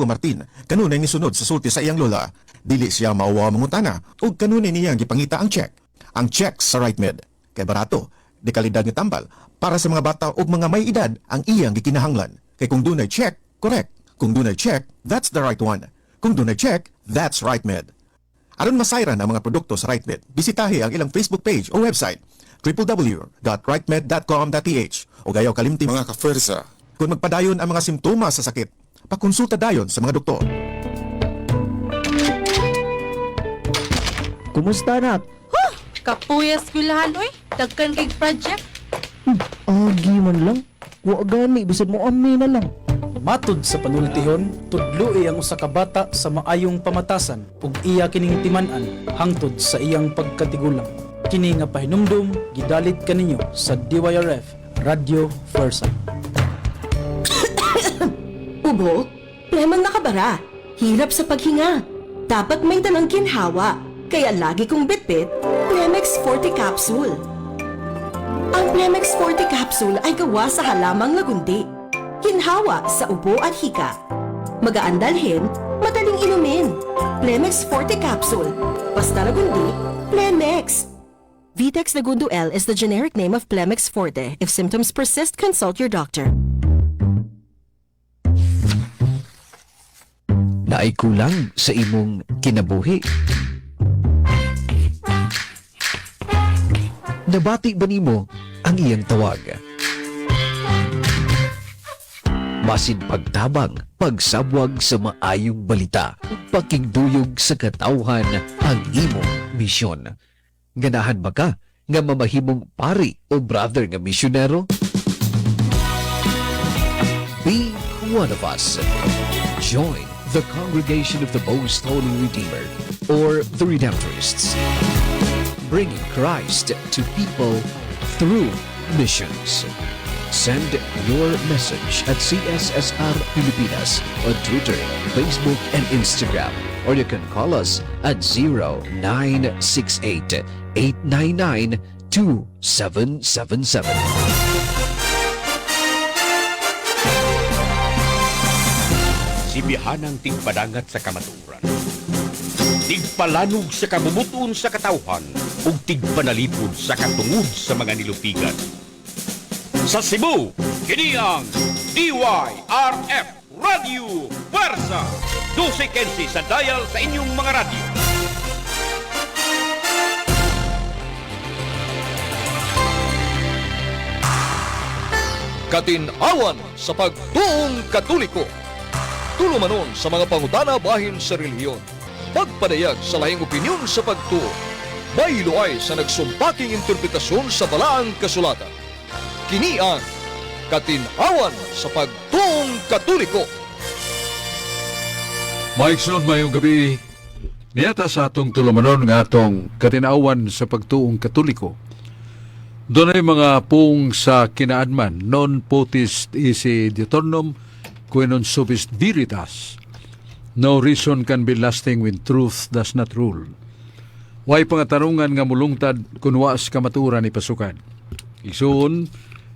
Marco Martin kanunay nisunod sa sulti sa iyang lola. Dili siya mauwa mangutana ug kanunay niyang gipangita ang check. Ang check sa RiteMed. Kay barato, de kalidad nga tambal para sa mga bata ug mga may edad ang iyang gikinahanglan. Kay kung dunay check, correct. Kung dunay check, that's the right one. Kung dunay check, that's RiteMed. Aron masayran ang mga produkto sa RiteMed, bisitahe ang ilang Facebook page o website www.ritemed.com.ph o gayaw kalimti. Mga kafersa, Kung magpadayon ang mga simptomas sa sakit, pakonsulta dayon sa mga doktor. Kumusta, anak? Kapuya eskwelahan oy, dagkan kay project. Agi man lang. Wa gani bisan mo ami na lang. Matud sa panultihon, tudloi ang usa ka bata sa maayong pamatasan ug iya kining timan-an hangtod sa iyang pagkatigulang. Kini nga pahinumdum gidalit kaninyo sa DYRF Radio Fuerza. Ubo, plemang nakabara, hirap sa paghinga. Dapat may dalang ginhawa. Kaya lagi kong bitbit, Plemex Forte Capsule. Ang Plemex Forte Capsule ay gawa sa halamang lagundi. Ginhawa sa ubo at hika. Magaan dalhin, madaling inumin. Plemex Forte Capsule. Basta lagundi, Plemex. Vitex Lagundo L is the generic name of Plemex Forte. If symptoms persist, consult your doctor. Naay kulang sa imong kinabuhi. Nabati ba nimo ang iyang tawag? Basin pagtabang, pagsabwag sa maayong balita, pakigduyog sa katawhan ang imong misyon. Ganahan ba ka nga mamahimong pari o brother nga misyonero? Be one of us. Join the Congregation of the Most Holy Redeemer, or the Redemptorists, bringing Christ to people through missions. Send your message at CSSR Pilipinas on Twitter, Facebook, and Instagram. Or you can call us at 0968 899 2777. Sibihanang tigpadangat sa kamaturan, tigpalanog sa kabubut-on sa katawhan, ug tigpanalipod sa katungod sa mga nilupigan. Sa Cebu, kini ang DYRF Radio Fuerza. 12:15 sa dial sa inyong mga radyo. Katinawan sa pagtuong Katoliko. Tulumanon sa mga pangutana bahin sa relihiyon. Pagpadayag sa lahing opinyon sa pagtuo. Baylo ay sa nagsumpaking interpretasyon sa balaang kasulatan. Kini ang Katinawan sa pagtuong Katoliko. Maigsoon, mayong gabi. Niyata sa atong tulumanon nga atong katinawan sa pagtuong Katoliko. Dunay mga pung sa kinaadman, non potis isi diutornum, que non subis veritas. No reason can be lasting when truth does not rule. Way pangatarungan nga mulungtad kun wa sa kamatuoran ipasukan. Igsuon,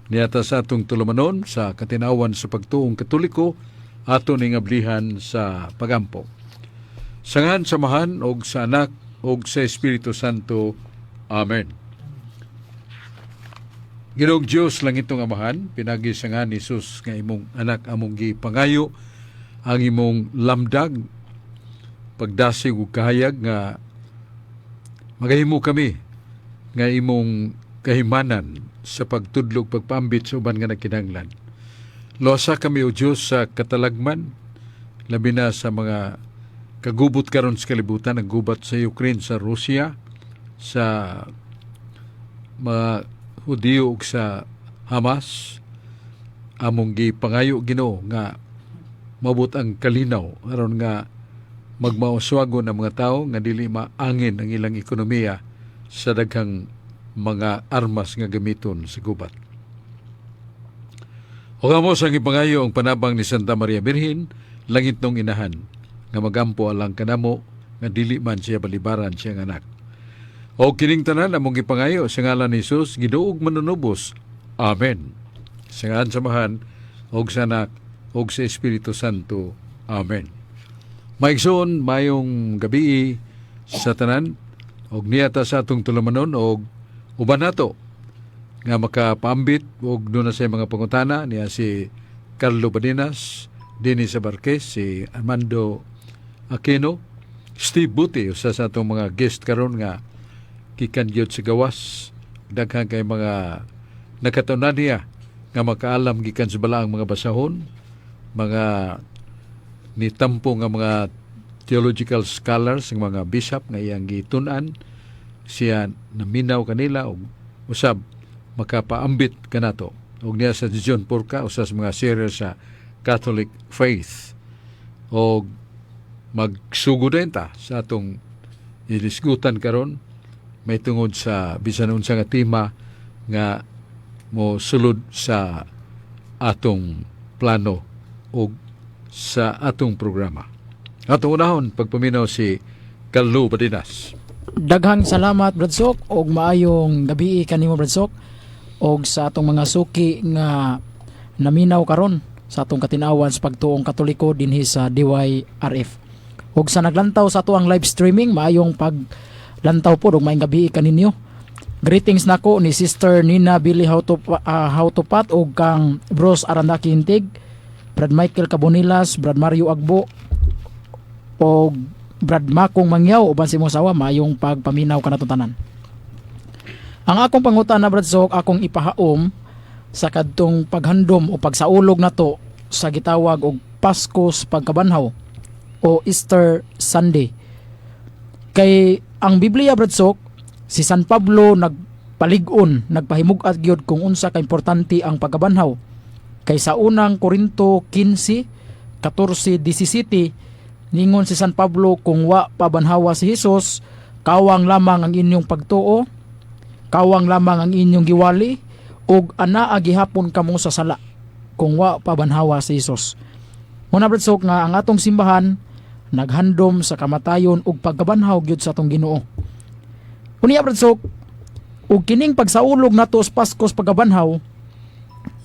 niyata sa atong tulumanon sa katinawan sa pagtuong Katoliko, ato ning ablihan sa pagampo. Sa ngalan sa Amahan og sa Anak og sa Espiritu Santo. Amen. Ginoong Dios, langitong Amahan, pinagi sa nga ni Jesus nga imong anak among gipangayo ang imong lamdag, pagdasig ug kahayag nga magahimo kami nga imong kahimanan sa pagtudlog, pagpaambit sa uban nga nagkinahanglan. Luwasa kami, O Dios, sa katalagman, labi na sa mga kagubot karon sa kalibutan, ang gubat sa Ukraine, sa Russia, sa mga Hudiyo ug sa Hamas. Among gipangayo, Ginoo, nga mabot ang kalinaw aron nga magmauswagon ang mga tao nga dili maangin ang ilang ekonomiya sa daghang mga armas nga gamiton sa gubat. O kamo sa gipangayo ang panabang ni Santa Maria Birhen, langit nong inahan, nga magampo alang kanamo nga dili man siya balibaran siyang anak. O kining tanan among gipangayo sa ngalan ni Jesus, Ginoo ug manunubos. Amen. Sa ngalan sa Amahan, og sa Anak, og sa Espiritu Santo. Amen. Maigsoon, mayong gabi sa tanan og niyata sa atong tulumanon og uban nato nga makapaambit og doon na sa mga pangutana niya si Carlo Badinas, Dennis Abarquez, si Armando Aquino, Steve Buti, usa sa atong mga guest karon nga gikan gyud sa gawas, daghan kay mga nakatunan niya nga makaalam gikan sa balaang mga basahon, mga nitampo nga mga theological scholars, ng mga bishop nga iyang gitun-an siya, naminaw kanila og usab makapaambit kanato. Og niya sa John Porca, usa sa mga sharer sa Catholic faith, og magsugod din ta sa atong ilisgutan karon may tungod sa bisan unsa nga tema nga mo sulod sa atong plano o sa atong programa. Atong unahon pagpaminaw si Carlo Badinas. Daghang salamat, Brad Sok, og maayong gabi kanimo, Brad Sok, og sa atong mga suki nga naminaw karon sa atong katinawan sa pagtuong Katoliko dinhi sa DYRF. Og sa naglantaw sa ato ang live streaming, maayong paglantaw po ug maayong gabi kaninyo. Greetings nako ni Sister Nina Billy Hautopat og kang Bros Arandaki Hintig, Brad Michael Cabonilas, Brad Mario Agbo og Brad Makong Mangyaw uban si imong asawa, maayong pagpaminaw kanatong tanan. Ang akong pangutana, Brad Sok, akong ipahaom sa kadtong paghandom o pagsaulog nato sa gitawag og Pasko sa pagkabanhaw o Easter Sunday. Kay ang Biblia, Brad Sok, si San Pablo nagpalig-on, nagpahimug-at gyud kung unsa ka importante ang pagkabanhaw. Kay sa unang Korinto 15, 14, 17, ningon si San Pablo, kung wa pabanhawa si Hesus, kawang lamang ang inyong pagtuo, kawang lamang ang inyong giwali, ug anaa gihapon kamo sa sala kung wa pabanhawa si Hesus. Muna, Brad Sok, nga ang atong simbahan naghandom sa kamatayon ug pagkabanhaw gyud sa atong Ginoo. Unya, Brad Sok, ug kining pagsaulog nato sa Pasko sa pagkabanhaw,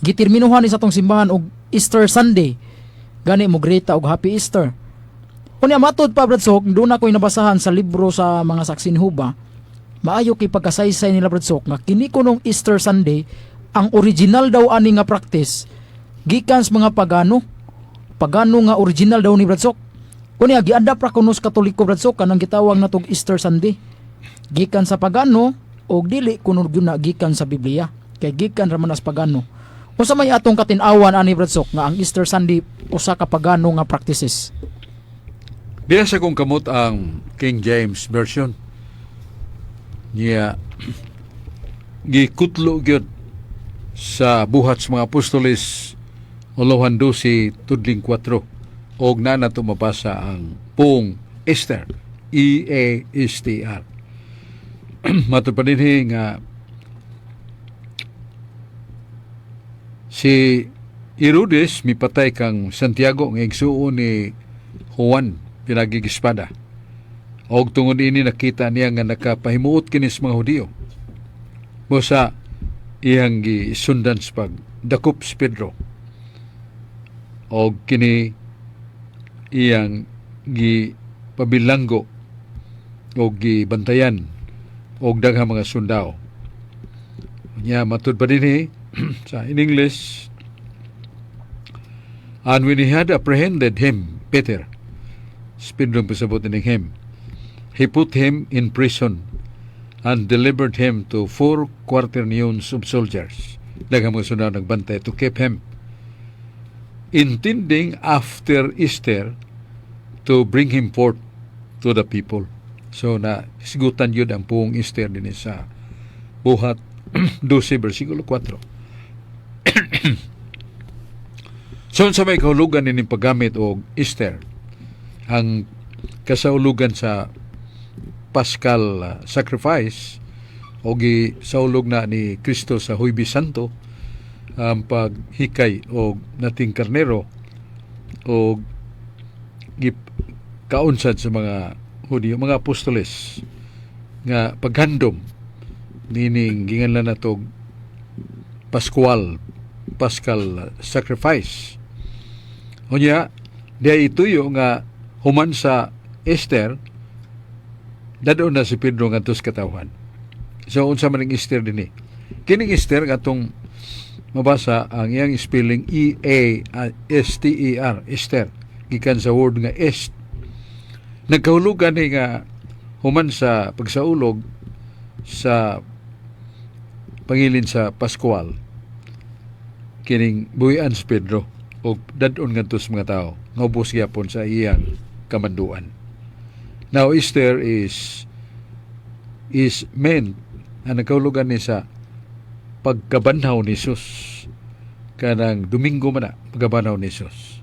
giterminuhan ni sa atong simbahan og Easter Sunday. Gani mo grita og Happy Easter. Unya matud pa, Brad Sok, doon ako'y nabasahan sa libro sa mga Saksi ni Jehova. Maayo kay pagkasaysay nila, Brad Sok, nga kini kunong Easter Sunday, ang original daw ani nga practice gikan sa mga pagano. Pagano nga original daw ni, Brad Sok. Unya giadapt ra kuno sa Katoliko, Brad Sok, kanang gitawag natog Easter Sunday. Gikan sa pagano og dili kuno gyud na gikan sa Biblia. Kay gikan ra man as pagano. Unsa may atong katin-awan ani, Brad Sok, nga ang Easter Sunday usa ka pagano nga practices? Diya sa kong kamot ang King James Version. Niya gikutlo gyud sa Buhat sa mga Apostoles Olohan 12 tudling 4 og na nato mabasa ang buong Easter, E A S T R. Matud pa dinhi nga si Herodes mipatay kang Santiago nga igsuon ni Juan pinagig espada. Og tungod ini nakita niya nga nakapahimuot kini sa mga Hudiyo. Busa iyang gisundan sa pagdakop si Pedro. Og kini iyang gipabilanggo og gibantayan og daghang mga sundao. Nya matud pa dinhi sa in English, "And when he had apprehended him," Peter, si Pedro ang pasabot ining "him," "he put him in prison and delivered him to four quaternions of soldiers," daghang mga sundao nagbantay, "to keep him, intending after Easter to bring him forth to the people." So na hisgutan yun ang buong Easter din sa Buhat 12 versikulo 4. So sa may kahulugan nining paggamit og Easter, ang kasaulugan sa Paschal sacrifice o gisaulog na ni Kristo sa Huwebes Santo ang paghikay og nating karnero o kaunsad sa mga Hudiyo, mga apostoles, nga paghandom nining ginganlan natog Pascual Paschal sacrifice. Unya Diya ituyo nga human sa Easter, dad-on na si Pedro ngadto sa katawhan. So unsa man ang Easter dinhi? Kining Easter nga atong mabasa, ang iyang spelling Easter, Easter, gikan sa word nga est. Nagkahulugan ni nga human sa pagsaulog sa pangilin sa Pascual, kining buhian si Pedro og dad-on ngadto sa mga tao nga ubos gyapon sa iyang kamanduan. Now, Easter is meant ang nagkahulugan ni sa pagkabanhaw ni Jesus. Kanang Domingo man na pagkabanhaw ni Jesus.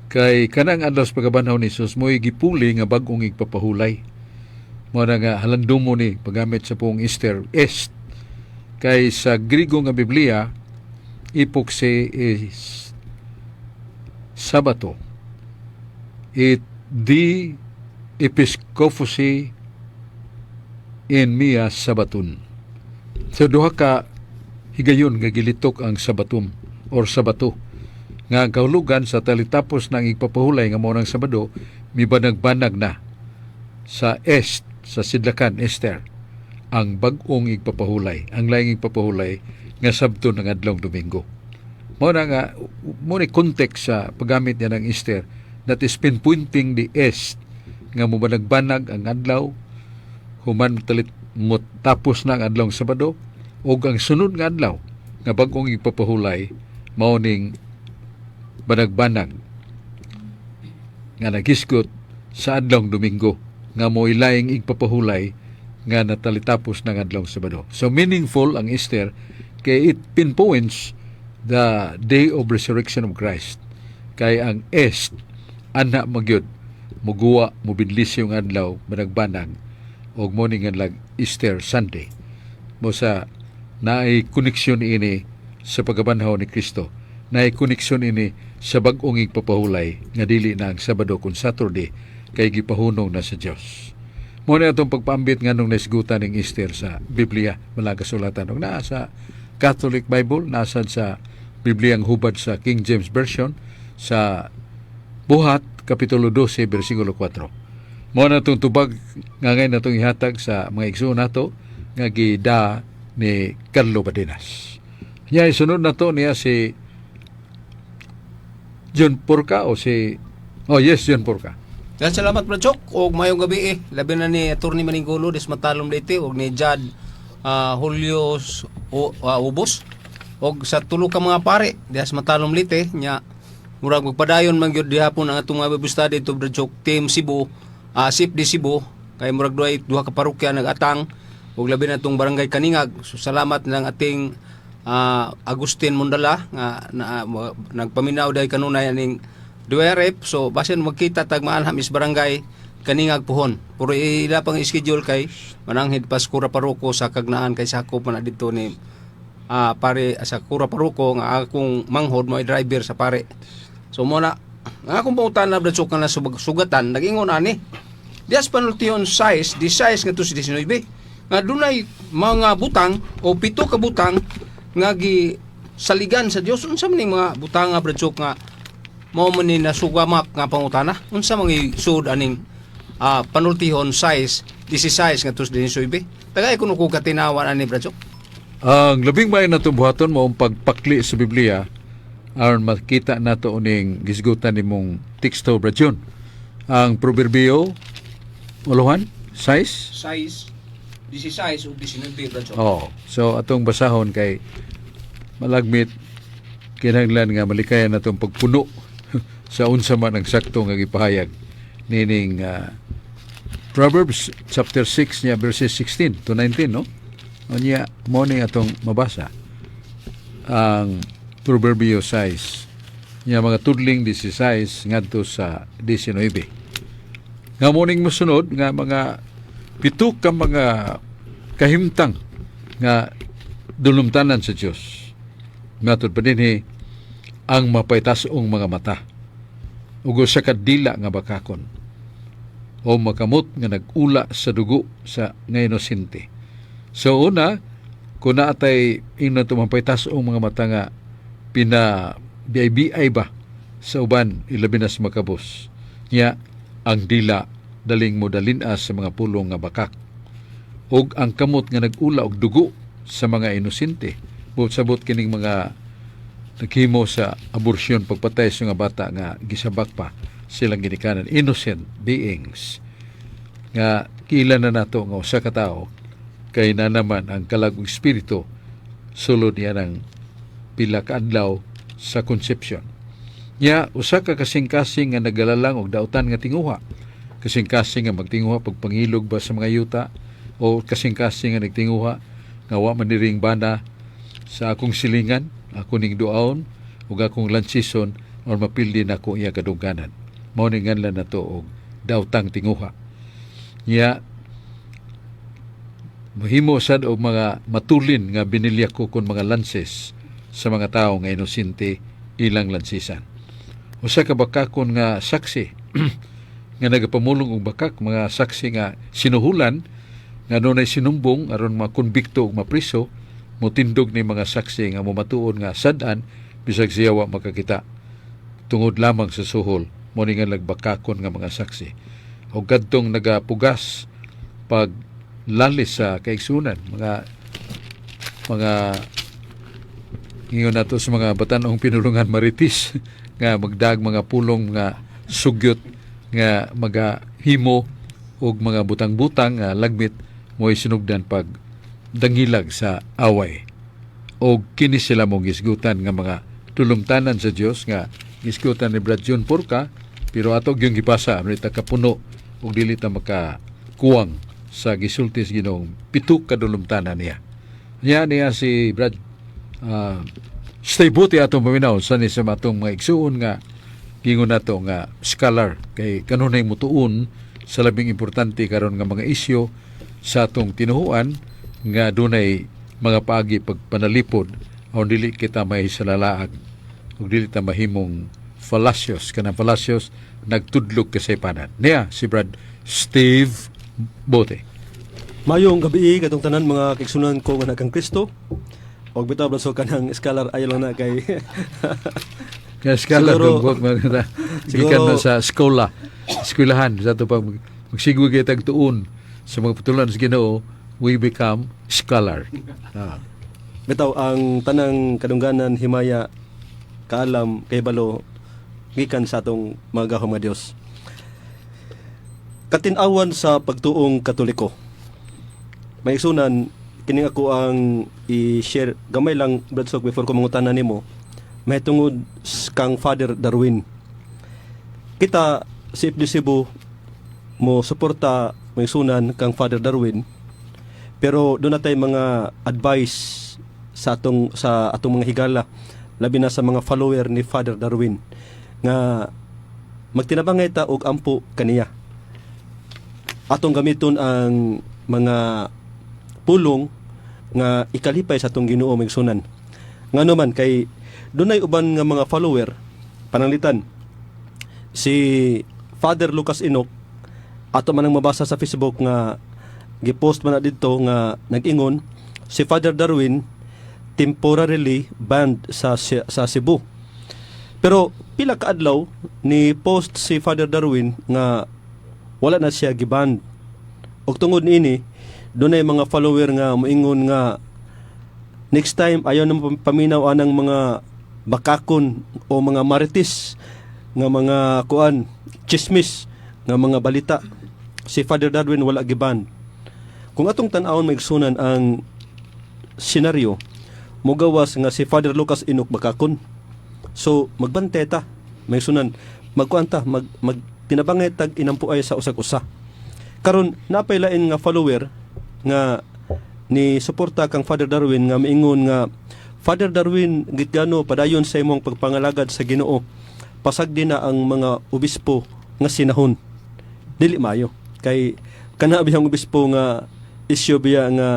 Kay kanang adlaw sa pagkabanhaw ni Jesus mo'y gipuli nga bag-ong igpapahulay. Mao na nga halandumo ni paggamit sa pong Easter, est. Kay sa Grigo nga Biblia, ipokse is Sabato. It di episkofosi in mia sabatun. So duha ka higayon nga gilitok ang sabatum or sabato nga ang kahulugan sa talitapos ng igpapahulay nga mao ng Sabado, mibanag-banag na sa est, sa sidlakan, Easter, ang bag-ong igpapahulay, ang laing igpapahulay nga sabto ng adlong Domingo. Mao na nga mo ni context sa paggamit niya ng Easter that is pinpointing the est nga mobanag-banag ang adlaw human talit mo tapos na ang adlong Sabado ug ang sunod nga adlaw nga bag-ong igpapahulay mao ning banag-banag nga nagisgot sa adlong Domingo nga mo'y laing igpapahulay nga natalitapos ng adlong Sabado. So meaningful ang Easter kay it pinpoints the day of resurrection of Christ. Kay ang est ana magyud muguwa, mubidlis yung adlaw banagbanag og mo ning adlaw Easter Sunday. Mo sa naay koneksyon ini sa pagkabanhaw ni Kristo. Naay koneksyon ini sa bag-ong igpapahulay nga dili na ang Sabado kun Saturday kay gipahunong na sa Dios. Mo na atong pagpaambit nganong naisgutan ning Easter sa Biblia, mga kasulatan og naa sa Catholic Bible, nasa sa Biblia ang hubad sa King James Version sa Buhat Kapitulo 12 bersikulo 4. Mo na itong tubag nga ngayon natong ihatag sa mga igsuon nato nga gida ni Carlo Badenas. Nya isunod na to niya si John Porca o si, oh yes, John Porca. Yan, salamat, Brad Chok, og mayong gabi eh. Labi na ni Attorney Maninggulo des Matalom Leyte og ni Jad Julio Ubos og sa tulo ka mga pare diha sa Matalom Leyte. Nya murag magpadayon man gyud gihapon ang atong mga Bible study to, Brad Chok, Team Cebu, Sip di Cebu, kay murag duhay duha ka parokya nagatang ug labi na itong Barangay Kaningag. So salamat lang ating Agustin Mundala nga na, nagpaminaw dahil kanunay aning DYRF. So basin magkita tag maanham is Barangay Kaningag puhon. Pero ila pang schedule kay mananghid pas kura paroko sa Kagnaan kay sakop man na didto ni pare sa kura paroko nga akong manghod mo driver sa pare. So mo na ang akong pangutana, Brad Chok, na sugatan nagingon ani dias panultihon 6, di 6 ngadto sa 19 nga dunay mga butang o pito ka butang nga gi saligan sa Dios. Unsa man ning mga butang nga, Brad Chok, nga mao man ni nasugamak nga pangutana? Unsa man sud aning panultihon 6, 16 ngadto sa 19? Tagay kuno ko katinawan ani, Brad Chok. Ang labing maayo natong buhaton mao ang pagpakli sa Biblia aron makita nato uning gisgutan nimong teksto, Brad John. Ang Proverbio uluhan 6. 6, 16 ug 19, Brad Chok. Oh, so atong basahon kay malagmit kinahanglan nga malikayan natong pagpuno sa unsa man ang sakto nga gipahayag nining Proverbs chapter 6 niya verses 16 to 19, no? Unya mo ni atong mabasa ang Proverbio 6 niya mga tudling 16 ngadto sa 19 nga morning mosunod nga mga pito ka mga kahimtang nga dulumtanan sa Dios. Matod pa dinhi, ang mapaytas-ong mga mata ug usa ka dila nga bakakon o makamot nga nag-ula sa dugo sa nga inosente. So una, kung naatay ingnon ito mapaytas-ong mga mata nga pina BIBI ba sa uban, ilabi na sa makabos. Nya ang dila daling mo dalin-as sa mga pulong nga bakak ug ang kamot nga nag-ula og dugo sa mga inosente. Buot sabot kining mga naghimo sa aborsyon, pagpatay sa mga bata nga gisabak pa silang ginikanan, innocent beings nga kiila na nato nga usa ka tawo kay na naman ang kalag ug espiritu sulod niya ng pila ka adlaw sa conception. Nya usa ka kasing-kasing nga nagalalang og dautan nga tinguha, kasing-kasing nga magtinguha pagpangilog ba sa mga yuta o kasing-kasing nga nagtinguha nga wa man diring bana sa akong silingan, ako ning duaon ug akong lansison or mapildi nako iya kadungganan. Mao ni nganlan nato og daotang tinguha. Nya mahimo sad og mga matulin nga binilya ko kon mga lances sa mga tawo nga inosente ilang lansisan. Usa ka bakakon nga saksi nga nagapamulong og bakak, mga saksi nga sinuhulan nga dunay sinumbong aron makonbikto ug mapriso, motindog ni mga saksi nga momatuon nga sad-an bisag siya wa makakita tungod lamang sa suhol. Mo ni nga nagbakakon nga mga saksi. O kadtong nagapugas pag lalis sa kaigsunan, mga ingon nato sa mga batan-ong pinulungan, maritis nga magdag mga pulong nga sugyot nga magahimo og mga butang-butang nga lagmit mo'y sinugdan pag dangilag sa away. O kini sila mong gisgutan nga mga tulumtanan sa Dios nga gisgutan ni Brad John Porca, pero ato gyung gipasa ano ita kapuno ug dili ta makakuwang sa gisulti sa Ginoong pito ka dulumtanan niya. Niya niya si Brad stay buti atong paminaw sa ni sa atong mga igsuon nga gingon nato nga scholar kay kanunay mutuon sa labing importante karon nga mga isyu sa atong tinuhuan nga dunay mga paagi pagpanalipod aron dili kita may salalaag ug dili ta mahimong fallacious, kanang fallacious nagtudlog kasaypanan. Niya si Brad Steve Bote. Mayong gabi katong tanan mga kaigsunan ko nga kang Kristo. Og bitaw bro kanang scholar ayo lang na kay Kaya scholar Siguro- dong wag gikan na sa skola, eskwelahan sa ato pag magsigwe kay tag tuon sa mga patulan sa Ginoo, we become scholar. Bitaw ang tanang kadungganan, himaya, kaalam, kahibalo gikan sa atong mga gahom nga Dios. Katin-awan sa pagtuong Katoliko. May igsunan kini ako ang i-share gamay lang, Brad Sok, before ko mangutana nimo mahitungod kang Father Darwin. Kita si FD Cebu mo suporta, may igsunan, kang Father Darwin, pero doon natay mga advice sa atong mga higala, labi na sa mga follower ni Father Darwin, nga magtinabangay ta og ampo kaniya. Atong gamiton ang mga pulong nga ikalipay sa atong Ginoo, mga igsunan. Ngano man kay dunay uban nga mga follower, pananglitan si Father Lucas Enoch, ato man ang mabasa sa Facebook nga gipost man na didto nga nag-ingon si Father Darwin temporarily banned sa Cebu. Pero pila ka adlaw ni post si Father Darwin nga wala na siya giban. Og tungod niini, dunay mga follower nga moingon nga next time ayaw na paminaw anang mga bakakon o mga marites nga mga kuan, chismis nga mga balita. Si Father Darwin wala giban. Kung atong tan-awon, maigsunan, ang senaryo, mogawas nga si Father Lucas Enoch bakakon. So magbante ta, maigsunan, magkuan ta, mag mag tinabangay tag inampuay sa usag usa. Karon napay lain nga follower nga ni suporta kang Father Darwin nga miingon nga, "Father Darwin Gitgano, padayon sa imong pagpangalagad sa Ginoo. Pasagdi na ang mga obispo nga sinahon." Dili maayo kay kana biyang obispo nga isyu biya nga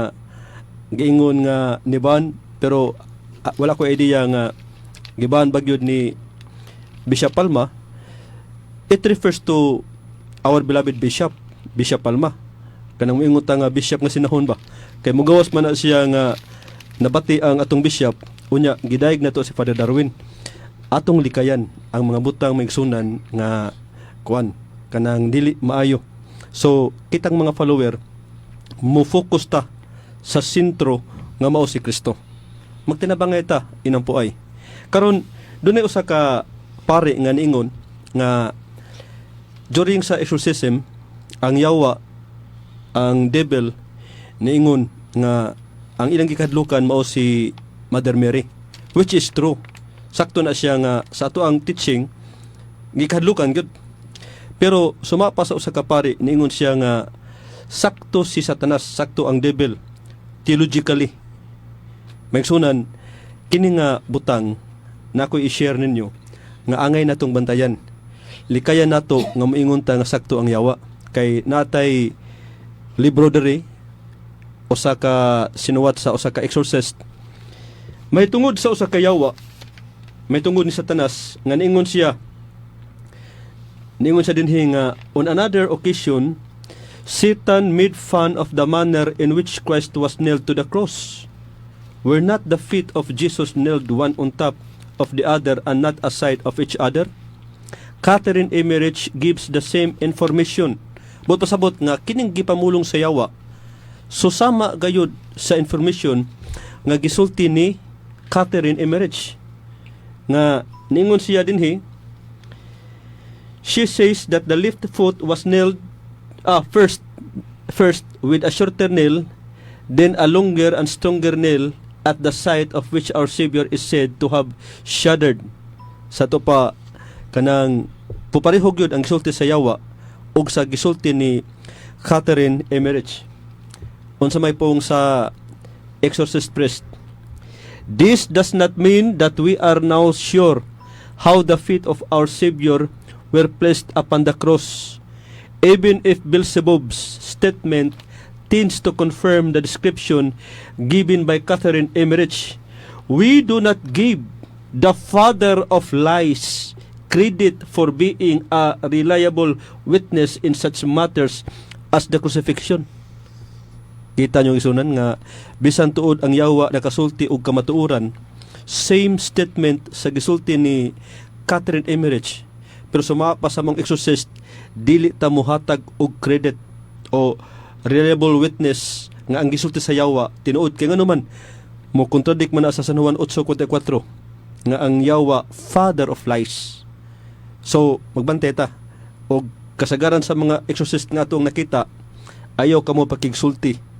giingon nga niban, pero wala ko idea nga giban bagyod ni Bishop Palma. It refers to our beloved bishop, Bishop Palma. Kanang moingon ta nga bishop nga sinahon ba, kay mugawas man na siya nga nabati ang atong bishop, unya gidayeg na to si Father Darwin. Atong likayan ang mga butang, mga igsunan, nga kuan kanang dili maayo. So kitang mga follower, mo focus ta sa sentro nga mao si Kristo. Magtinabangay ta inampuay. Karon, dunay usa ka pare nga niingon nga during sa exorcism, ang yawa, ang devil, niingon nga ang ilang gikadlukan mao si Mother Mary, which is true. Sakto na siya nga sa ato ang teaching gikadlukan gyud. Pero suma pa sa usa ka pari, niingon siya nga sakto si Satanas, sakto ang devil theologically. Mga igsunan, kini nga butang na ako'y i-share ninyo nga angay natong bantayan. Likayan nato nga moingon ta nga sakto ang yawa kay natay libro diri, usa ka sinuwat sa usa ka exorcist. May tungod sa usa ka yawa, may tungod ni Satanas nga niingon siya dinhi nga on another occasion, Satan made fun of the manner in which Christ was nailed to the cross. Were not the feet of Jesus nailed one on top of the other and not aside of each other? Catherine Emmerich gives the same information. Buot pasabot nga kining gipamulong sa yawa susama gayud sa information nga gisulti ni Catherine Emmerich, nga ningon siya dinhi, she says that the left foot was nailed first with a shorter nail, then a longer and stronger nail, at the sight of which our Savior is said to have shuddered. Sa to pa, kanang pupareho gyud ang gisulti sa yawa ug sa gisulti ni Catherine Emmerich. Unsa may pong sa exorcist priest: "This does not mean that we are now sure how the feet of our Savior were placed upon the cross. Even if Beelzebub's statement tends to confirm the description given by Catherine Emmerich, we do not give the father of lies credit for being a reliable witness in such matters as the crucifixion." Kita nyo, igsunan, nga bisan tuod ang yawa nakasulti og kamatuoran, same statement sa gisulti ni Catherine Emmerich. Pero suma pa sa mga exorcist, dili ta mohatag og credit o reliable witness nga ang gisulti sa yawa tinuod, kay ngano man mo contradict man na sa San Juan 8:44 nga ang yawa father of lies. So magbantay ta, og kasagaran sa mga exorcist nga atong nakita, ayaw kamo pakigsulti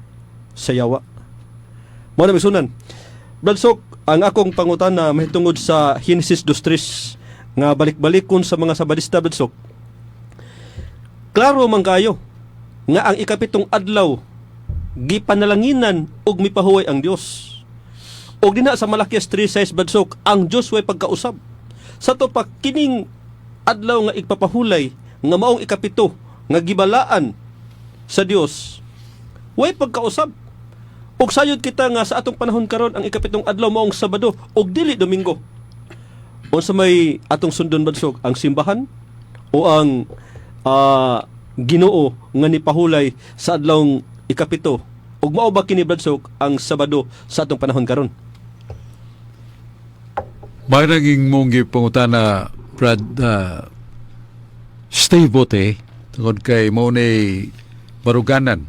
sa yawa. Mo na, igsunan. Brad Sok, ang akong pangutana mahitungod sa Genesis 2:3 nga balik-balikon sa mga Sabadista, Brad Sok. Klaro man kayo nga ang ikapitong adlaw gipanalanginan ug mipahuway ang Dios. Og dinha sa Malakias 3:6, Brad Sok, ang Dios way pagkausab. Sa to pa, kining adlaw nga igpapahulay nga maong ikapito nga gibalaan sa Dios, way pagkausab. Ug sayod kita nga sa atong panahon karon, ang ikapitong adlaw maong Sabado ug dili Domingo. Unsa may atong sundon, Brad Sok, ang simbahan o ang Ginoo nga nipahulay sa adlawng ikapito? Ug mao ba kini, Brad Sok, ang Sabado sa atong panahon karon? May naging mong gipangutana, Brad Steve Bote, tungod kay mo ni baruganan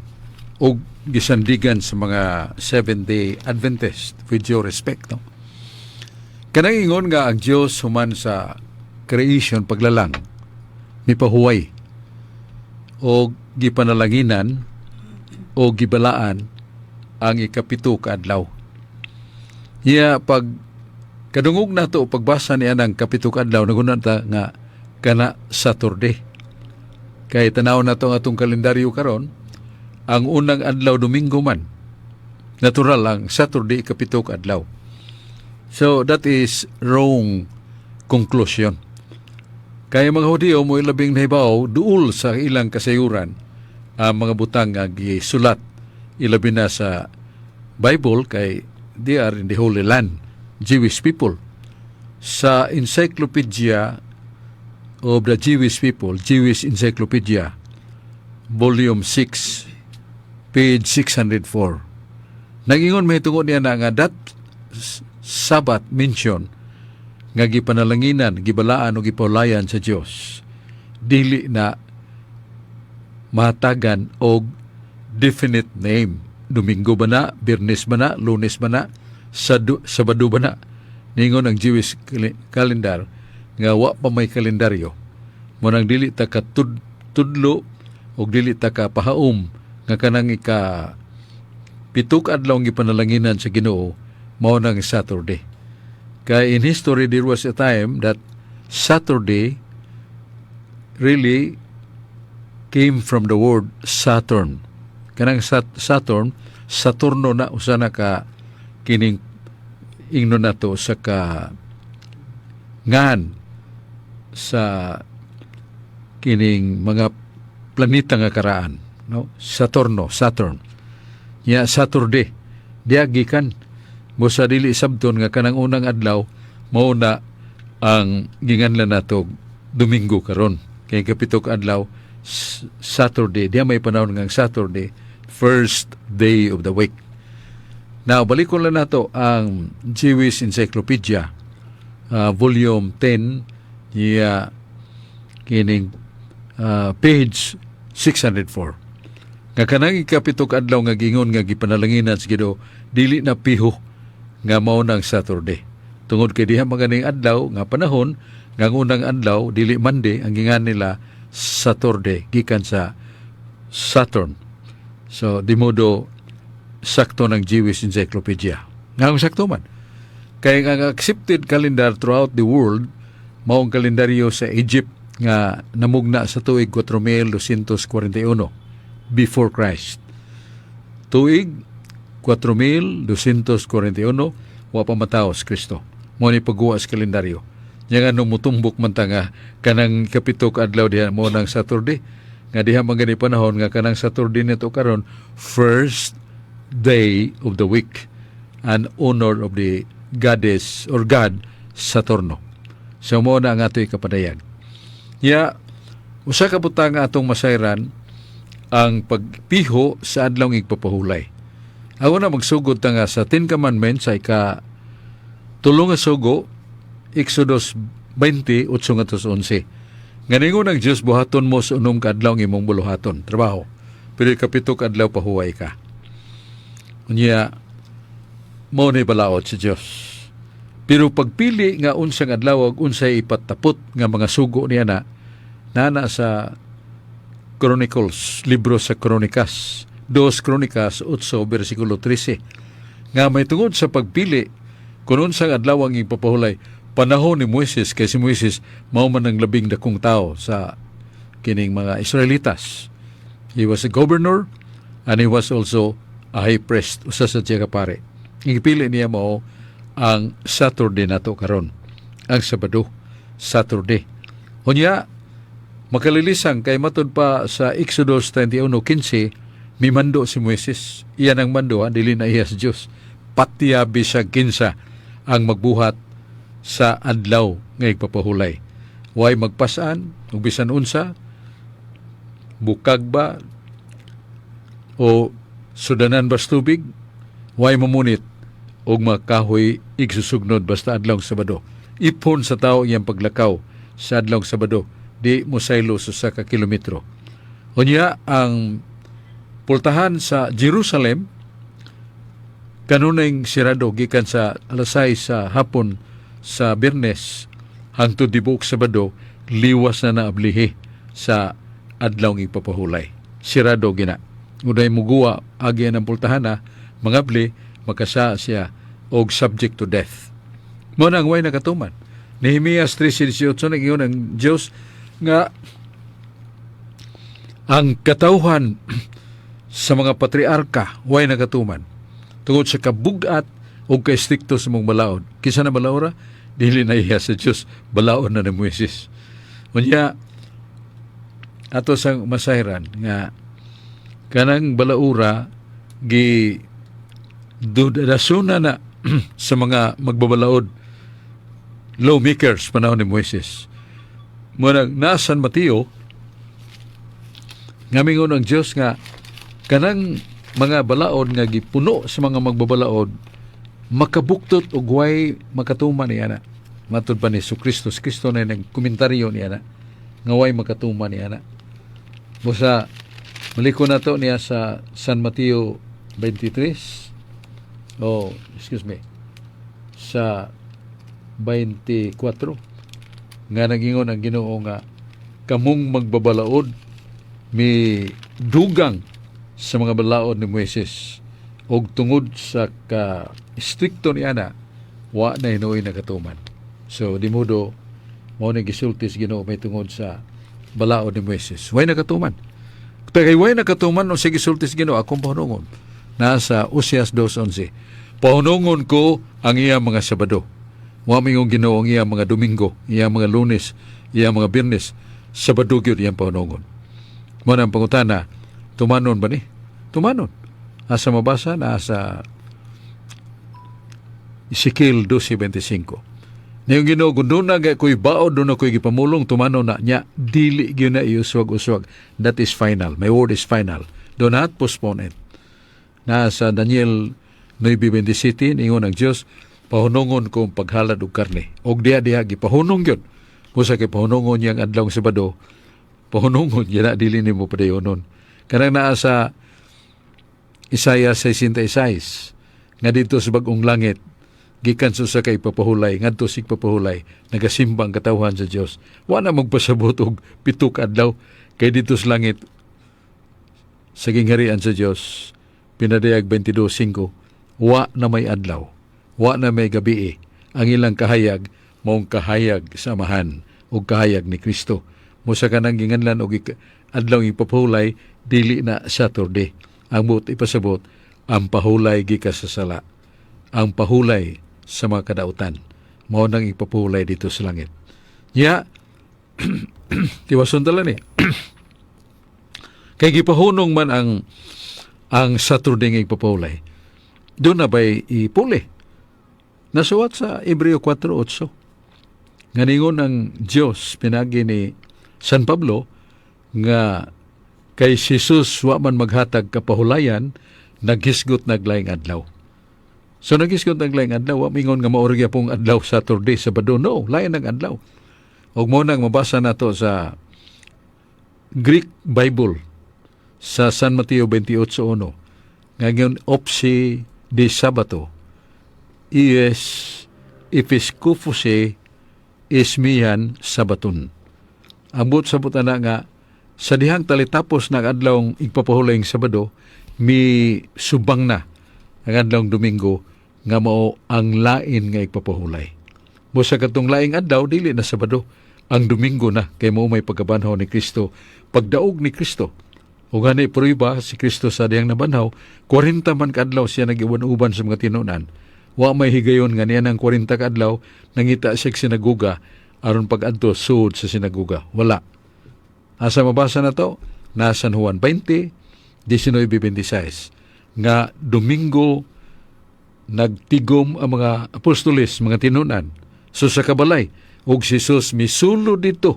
og gisandigan sa mga Seventh-day Adventist, with due respect, no? Kanang ingon nga ang Dios human sa creation, paglalang, mipahuway o gipanalanginan o gibalaan ang ikapito ka adlaw. Iya pag kadungog nato, pagbasa niya ng kapito ka adlaw, naguna ta nga kana Saturday. Kay tanaw nato ang atong kalendaryo karon, ang unang adlaw Domingo man. Natural ang Saturday ikapito ka adlaw. So that is wrong conclusion. Kaya mga Hudiyo mo labing nahibaw duol sa ilang kasayuran ang mga butang nga gisulat, ilabi na sa Bible, kay they are in the Holy Land, Jewish people. Sa Encyclopedia of the Jewish People, Jewish Encyclopedia, Volume 6, page 604. Nagingon may tungod niya na nga that Sabbath mention Nga gipanalanginan, gibalaan o gipahulayan sa Dios. Dili na mahatagan og definite name. Domingo ba na, Biyernes ba na, Lunes ba na, Sabado ba na? Ningon ang Jewish calendar nga wa pa may kalendaryo. Mao nang dili ta ka tudlo og dili ta ka pahaom nga kanang ika-pito ka adlaw ang gipanalanginan sa Ginoo mao nang Saturday. Kay in history there was a time that Saturday really came from the word Saturn. Kanang Saturn, Saturno na, usa na ka kining ingno nato sa ka ngan sa kining mga planeta nga karaan, no? Saturno, Saturn ya, Saturday diya gikan mo sa dili sabton nga kanang unang adlaw mao na ang ginganlan nato Domingo karon, kay kapito ka adlaw Saturday. Diya may panahon nga ang Saturday, first day of the week. Now, balikon lang nato ang Jewish Encyclopedia, volume 10, ya kining page 604. Nga kanang ikapito ka adlaw nga gingon nga gipanalanginan sa Ginoo, dili na piho nga mao nang Saturday. Tungod kay diha maganing adlaw nga panahon nga ang unang adlaw dili Monday, ang gingan nila Saturday gikan sa Saturn. So, di modo sakto ng Jewish Encyclopedia. Nga ang sakto man. Kaya ang accepted calendar throughout the world, mao ang kalendaryo sa Egypt nga namugna sa tuig 4241 before Christ. Tuig 4241, wa pa matawo si Kristo. Mao ni pagguwa sa kalendaryo. Nya nga nung mutumbok man ta nga kanang kapito ka adlaw diha mao nang Saturday, nga diha man gani panahon nga kanang Saturday nito karon, first day of the week and honor of the goddess or god Saturno. So mao na ang ato'y kapadayag. Ya, usa ka butang nga atong masayran ang pagpiho sa adlaw ng igpapahulay. Ako na magsugod ta nga sa Ten Commandments sa ika-tulo nga sugo, Exodus 20, 8 ngadto sa 11. Nga ningon ang Diyos, buhaton mo sa 6 ka adlaw ang imong buluhaton, trabaho. Pero ikapito ka adlaw pahuway ka. Unya, mao ni balaod sa Diyos. Pero pagpili nga unsang adlaw ug unsay ipatapot nga mga sugo niya na nana sa Chronicles, libro sa Kronikas, 2 Kronikas 8 versikulo 13. Nga may tungod sa pagpili kung unsang adlaw ang ipapahulay, panahon ni Moises, kay si Moises mao man ang labing dakong tao sa kining mga Israelitas. He was a governor and he was also a high priest, usa sa siya ka pare. Gipili niya mao ang Saturday nato karon, ang Sabado, Saturday. Unya, makalilisang kay matud pa sa Exodus 31:15, mimando si Moises. Iyan ang mando, ha? Dili na iya sa Dios. Patya bisag kinsa ang magbuhat sa adlaw nga igpapahulay. Way magpasan, ug bisan unsa, bukag ba, o sudanan ba sa tubig, way mamunit, og makahoy igsusugnod basta adlaw Sabado. Ipon sa tao iyang paglakaw sa adlaw Sabado, di mosaylo sa usa ka kilometro. Unya, ang pultahan sa Jerusalem kanunay sirado gikan sa alas 6 sa hapon sa Biyernes hangtod tibuok Sabado, liwas na naablihi sa adlaw ng ipapahulay. Sirado gina. Uday muguwa agi ang pultahan na mangabli, makasa siya og subject to death. Mao na ang way nakatuman. Nehemias 3:18, nag-ingon ang Dios nga ang katawhan sa mga patriarka way nakatuman tungod sa kabugat o kaestrikto sa mong balaod. Kinsa na balaora? Dili na iya sa Dios, balaod na ni Moises. Unya, ato sang masayran nga kanang balaura gi dasuna na sa mga magbabalaod, lawmakers, panahon ni Moises. Muna na San Mateo nga mingon ang Dios nga kanang mga balaod nga gipuno sa mga magbabalaod makabuktot og way makatuman niya na. Matud pa ni Kristo, si Kristo na nagkomentaryo niya na nga way makatuman niya na. Busa maliko na to niya sa San Mateo 23, oh, excuse me, sa 24, nga nagingon ang Ginoo nga kamong magbabalaod mi dugang sa mga balaod ni Moises, og tungod sa ka strikto niya na wa na hinuoy nakatuman. So di modo mao ni gisulti sa Ginoo may tungod sa balaod ni Moises. Way nakatuman. Kay way nakatuman o sige gisulti sa Ginoo, akong pahunungon. Nasa Osias 2:11. Pahunungon ko ang iya mga Sabado. Wa mingong Ginoo ang iya mga Domingo, iya mga Lunes, iya mga Biyernes. Sabado gyud iyang pahunungon. Mao ang pangutana, tumanon ba ni? Tumanon. Asa mabasa na sa Ezekiel 12:25. Niyong Ginoo, kung doon na ko'y baod, doon na ko'y gipamulong, tumano na niya, dili gyud na iuswag-uswag. That is final. My word is final. Do not postpone it. Na sa Daniel 9:27, ingon ang Dios, pahunungon ko ang paghalad og karne. Og diha diha gipahunong gyud. Busa kay pahunungon niyang adlaw Sabado, pahunungon niya na dili nimo padayonon. Kanang naa sa Isaiah 66 nga dito sa bag-ong langit gikan sa usa ka ipapahulay ngadto sa ipapahulay nagasimbang katawhan sa Dios. Wa na magpasabot og 7 ka adlaw kay dito sa langit sa gingharian sa Dios, Pinadayag 22:5, wa na may adlaw, wa na may gabi. Ang ilang kahayag maong kahayag sa Amahan ug kahayag ni Kristo. Musa kanang ginganlan og adlaw ipapahulay dili na Saturday. Ang buot ipasabot, ang pahulay gikan sa sala, ang pahulay sa mga kadautan, mao nang ipapahulay dito sa langit. Nya tiwason tala ni kay gipahunong man ang Saturday nga ipapahulay, doon na ba'y ipuli? Nasuwat sa Hebreo 4:8 nga ningon ang Dios pinagi ni San Pablo nga kay si Jesus wa man maghatag kapahulayan, naghisgot naglaing adlaw. So naghisgot naglaing adlaw, wa mingon nga mao ra pong adlaw Saturday, Sabado. No, lain ang adlaw. Ug mo nang mabasa nato sa Greek Bible sa San Mateo 28:1 nga ingon opsi di Sabato ies episkopose ismian sabaton. Ang buot sabot ana nga sa dihang talitapos ng adlawng igpapahulayng Sabado, mi subang na ang adlawng Domingo nga mao ang lain nga igpapahulay. Busa katong laing adlaw dili na Sabado, ang Domingo na kay mao may pagkabanhaw ni Kristo, pagdaog ni Kristo. O gani prueba si Kristo sa dihang nabanhaw, 40 man kaadlaw siya nag-iwan-uban sa mga tinunan. Wa may higayon nga niya ng 40 kaadlaw nangita siya sa sinaguga aron pag-adto suod sa sinaguga. Wala. Asa mabasa na to? Na San Juan 20, 19:26 nga Domingo nagtigom ang mga apostoles, mga tinunan. So sa kabalay, og si Jesus misulo dito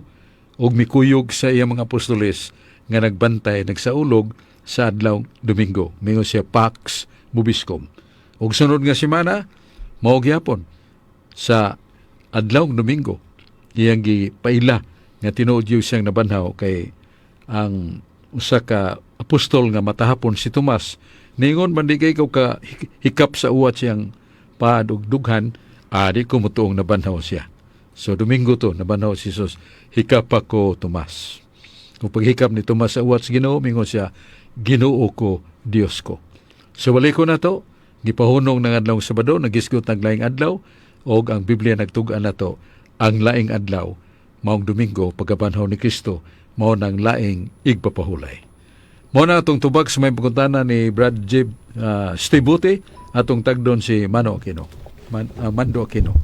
og mikuyog sa iyang mga apostoles nga nagbantay, nagsaulog sa adlaw Domingo. Mingon siya, "Pax vobiscum." Og sunod nga semana, mao gyapon sa adlaw Domingo iyang gipaila nga tinuod gyud siyang nabanhaw kay ang usa ka apostol nga matahapon si Tomas ningon man, "Di kay ikaw ka hikap sa uwat siyang paad ug dughan, adi ko motuong nabanhaw siya." So Domingo to nabanhaw si Jesus. "Hikap ako, Tomas." Kung paghikap ni Tomas sa uwat sa Ginoo, mingon siya, "Ginoo ko, Dios ko." So balik ko na to, gipahunong ng adlaw Sabado, nagisgot ng laing adlaw, og ang Biblia nagtug-an na to, ang laing adlaw, maong Domingo, pagkabanhaw ni Kristo, mao nang laing igpapahulay. Mao na atong tubag sa may pagkuntana ni Brad Jib Steve Buti, atong tagdon si Mano Aquino. Mando Aquino.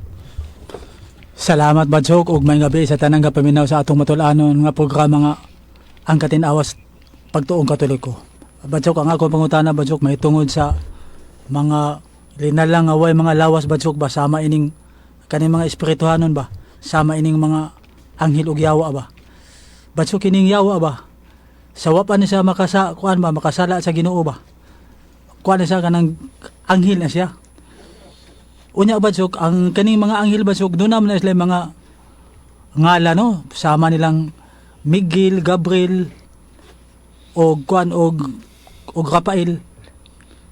Salamat, Badsok, ug may gabi sa tanang gapaminaw sa atong matul-anon nga programa nga Ang Katinawas Pagtuong Katoliko. Badsok, ang akong pangutana, Badsok, may tungod sa mga linalang nga way mga lawas, Badsok, ba, sama ining kaning mga espirituhanon ba, sama ining mga anghel ug yawa ba. Badsok, kining yawa ba, sa wa pa ni siya makasa kuan ba, makasala sa Ginoo ba, kuan na siya, kanang anghel na siya. Unya, Badsok, ang kaning mga anghel, Badsok, doon naman na sila mga ngala, no, sama nilang Miguel, Gabriel og kuan og Rafael.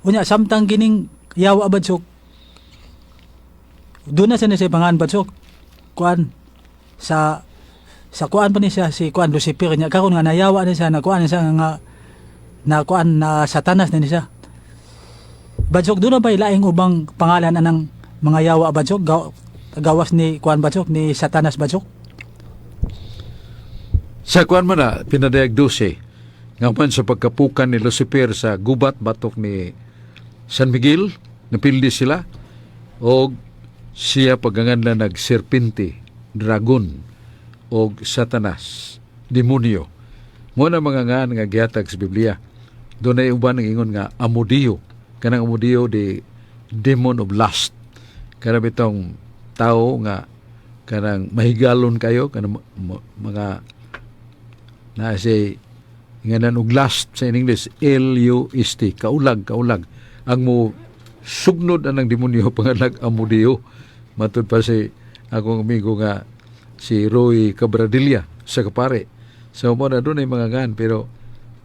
Unya samtang kining yawa, Badsok, doon na siya na siya pangalan, Badsok, kuan sa kuan pa ni siya si kuan Lucifer. Nya karon nga nayawa ni siya, na kuan siya nga na kuan na Satanas na ni siya, Badsok. Doon na ba laing ubang pangalan anang mga yawa, Badsok, gawas ni kuan, Badsok, ni Satanas, Badsok? Sa kuan man na, Pinadayag 12, nga man sa pagkapukan ni Lucifer sa gubat batok ni San Miguel, napildi sila, og siya pagangan nag serpente, dragon, og Satanas, demonyo. Mao na mga ngan nga gihatag sa Biblia. Doon ay uban ang ingon nga Amodio. Kanang Amodio, the demon of lust. Kanang bitong tao nga kanang mahigalon kayo, kanang mga na si nganan og lust sa in English lust, kaulag, kaulag ang mo sugnod anang demonyo, pangalag Amodio, matud pa si akong amigo nga si Roy Cabradilla sa kapare. So mo na doon ay mga ngan, pero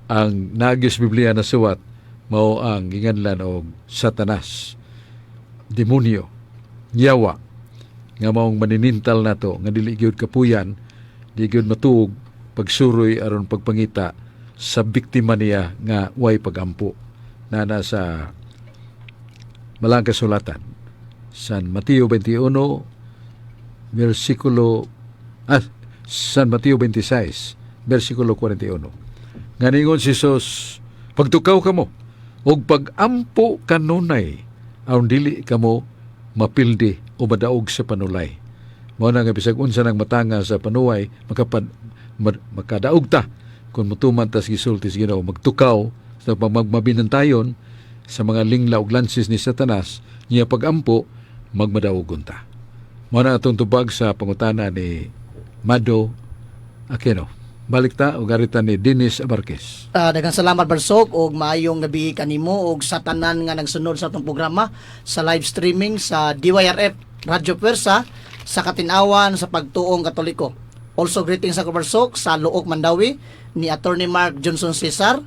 ang nagis Biblia na suwat mao ang ginganlan og Satanas, demonyo, yawa nga maong maninintal nato nga dili gyud kapuyan, di gyud matuog pagsuroy aron pagpangita sa biktima niya nga way pagampo na nasa Malang Kasulatan. San Mateo 21 versikulo, San Mateo 26 versikulo 41 nga ningon si Jesus, "Pagtukaw kamo ug pagampo kanunay aron dili kamo mapildi o madaog sa panulay." Mao na nga bisag unsa nang matanga sa panuway, makadaog ta kung mutuman ta sa gisulti sa Ginoo, magtukaw sa pagmabinantayon sa mga lingla ug lansis ni Satanas niya, pagampo, magmadaogon ta. Mao na atong tubag sa pangutana ni Mado Aquino. Balik ta og arita ni Dennis Abarquez. Daghang salamat, Barsok, og maayong gabi kanimo og sa tanan nga nagsunod sa atong programa sa live streaming sa DYRF Radyo Pwersa sa Katinawan sa Pagtuong Katoliko. Also greetings sa Barsok sa Luok Mandawi ni Attorney Mark Johnson Cesar,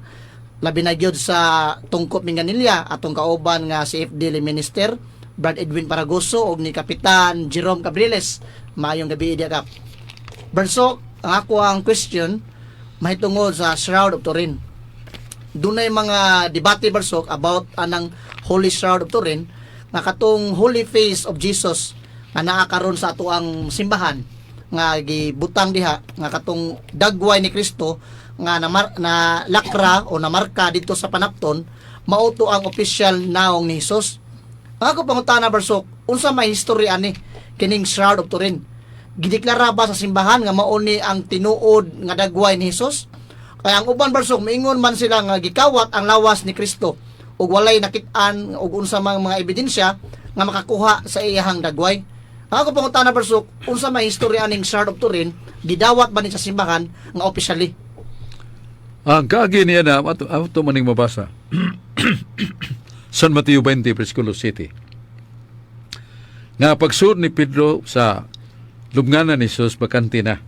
labi na gyud sa Tungkop Minganilla, atong kauban nga si FD Minister Brad Edwin Paragoso og ni Kapitan Jerome Cabriles. Maayong gabi diya, Kap. Barsok, ang ako ang question mahitungod sa Shroud of Turin. Dunay mga debate, Barsok, about anang Holy Shroud of Turin nga katong Holy Face of Jesus nga naa karon sa ato ang simbahan nga gibutang diha, nga katong dagway ni Kristo nga na lakra o namarka dito sa panapton, mao to ang official naong ni Jesus. Ang ako pangutana, Barsok, unsa may history ani kining Shroud of Turin? Gideklara ba sa simbahan nga mao ni ang tinuod nga dagway ni Jesus? Kaya ang uban, Barsok, miingon man sila nga gikawat ang lawas ni Kristo ug walay nakit-an og unsa mang mga ebidensya nga makakuha sa iyahang dagway. Ang ako pangutana, Barsok, unsa may history aning Shroud of Turin? Gidawat ba ni sa simbahan nga officially? Ang kaagi niya na ato maning mabasa. San Mateo 20, versikulo 7. Nga pagsud ni Pedro sa lubnganan ni Jesus, bakante na.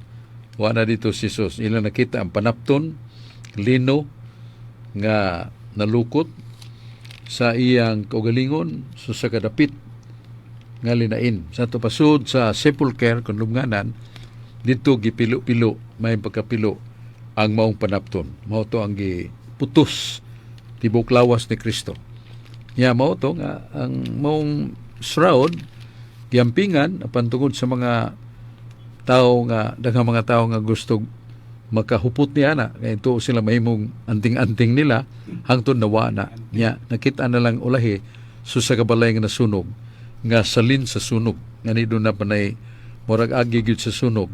Wa na dito si Jesus. Ila nakita ang panapton, lino, nga nalukot sa iyang kaugalingon, so sa kadapit nga linain. Sa ato pasud sa sepulcher kon lubnganan, dito gipilo-pilo, may pagkapilo ang maong panapton. Mao to ang giputos tibok lawas ni Kristo. Ya mao to nga ang maong shroud giampingan apan tungod sa mga tao nga daghang mga tao nga gusto makahupot niya na kay ito sila mahimong anting-anting nila, hangtod nawa na niya, nakita na lang ulahi so sa kabalay nga nasunog, nga salin sa sunog, nga ni na panay murag agi gyud sa sunog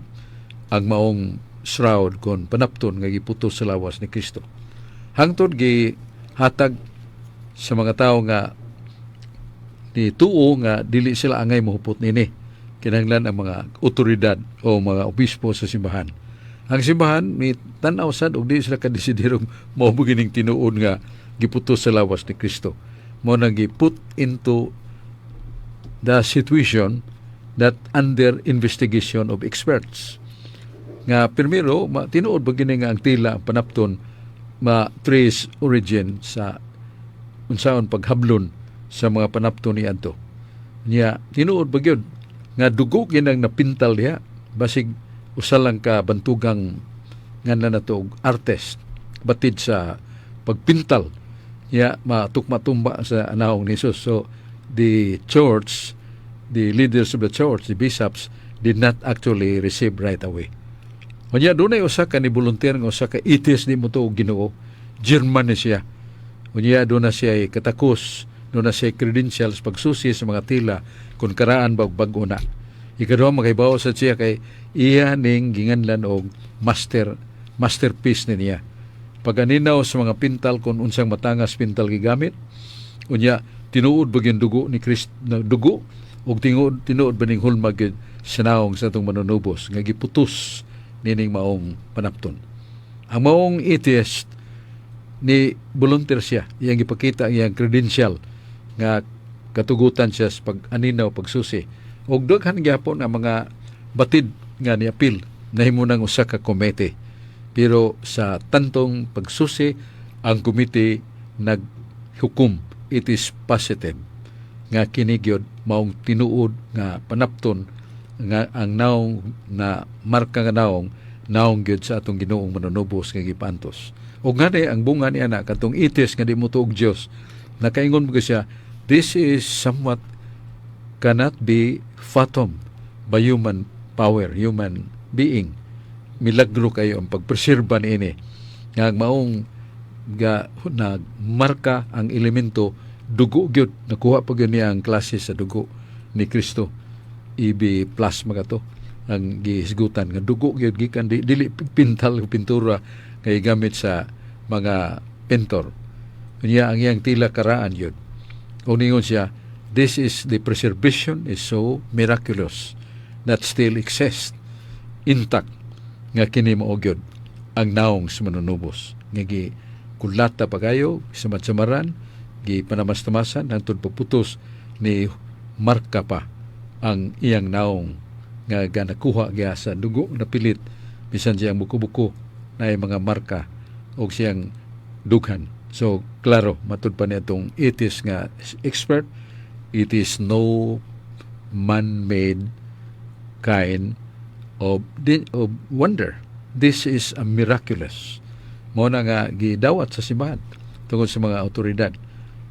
ang maong shroud kon panapton nga giputos sa lawas ni Kristo, hangtod gihatag sa mga tao nga ni tuo nga dili sila angay mohupot nini, kinahanglan ang mga otoridad o mga obispo sa simbahan. Ang simbahan ni tan-aw sad og di sila kadesidirong mao mo gining tinuod nga giputos sa lawas ni Kristo. Mao nang gi-put into the situation that under investigation of experts. Nga primero, tinuod ba gini nga ang tila, ang panapton, ma-trace origin sa unsaon paghablon sa mga panapton ni adto? Nya tinuod ba gyud nga dugo ginang napintal diha? Basig usa lang ka bantugang nga na nato og artist batid sa pagpintal niya matukma-tumba sa nawong ni Jesus. So the church, the leaders of the church, the bishops, did not actually receive right away. Unya dunay usa ka ni volunteer nga usa ka atheist, di mo og Ginoo. German ni siya. Unya doon na siya katakos, doon na siya credentials pagsusi sa mga tila kung karaan ba og bag-o na. Ikaduha, makahibaw sa siya kay iya ning ginganlan og masterpiece ni niya. Paganinaw sa mga pintal kung unsang matangas pintal gigamit, unya tinuod ba gyud dugo ni Christ na dugo ug tinuod tinuod ba ning hulmag gyud sa nawong sa atong Manunubos nga giputos nining maong panapton? Ang maong atheist ni volunteer siya, iyang gipakita ang iyang credential nga katugutan siya sa pag-aninaw, pagsusi. Ug daghan gyapon ang mga batid nga niapil, nahimo nang usa ka komite. Pero sa tantong pagsusi, ang komite naghukom, it is positive nga kini gyud maong tinuod nga panapton, nga ang naong na marka nga naong, naong gyud sa atong Ginoong Manunubos nga gipaantos. Ug ngani ang bunga niya na katong atheist nga di mo og Dios, nakaingon mo siya, "This is somewhat cannot be fathom by human power, human being. Milagro kayo ang pagpreserba niini nga ang maong ga nagmarka ang elemento dugo gyud." Nakuha pa gyud niya ang klase sa dugo ni Kristo, AB plus mga to ang gihisgutan nga dugo gyud gikan dili pintal o pintura kay gamit sa mga pintor. Unya ang iyang tila karaan yun. O ningon siya, "This is the preservation is so miraculous that still exists intact nga kini mao gyud ang naong sa Manunubos nga gi kulata pa kayo sa matsamaran, gi panamas-tamasan hangtod pagputos ni marka pa ang iyang naong nga ganakuha gya sa dugo napilit, bisan siyang buko-buko na mga marka og siyang dughan." So klaro matud pa niya itong atheist nga expert, it is no man-made kind of wonder. This is a miraculous. Mao na nga gidawat sa simbahan tungod sa mga autoridad.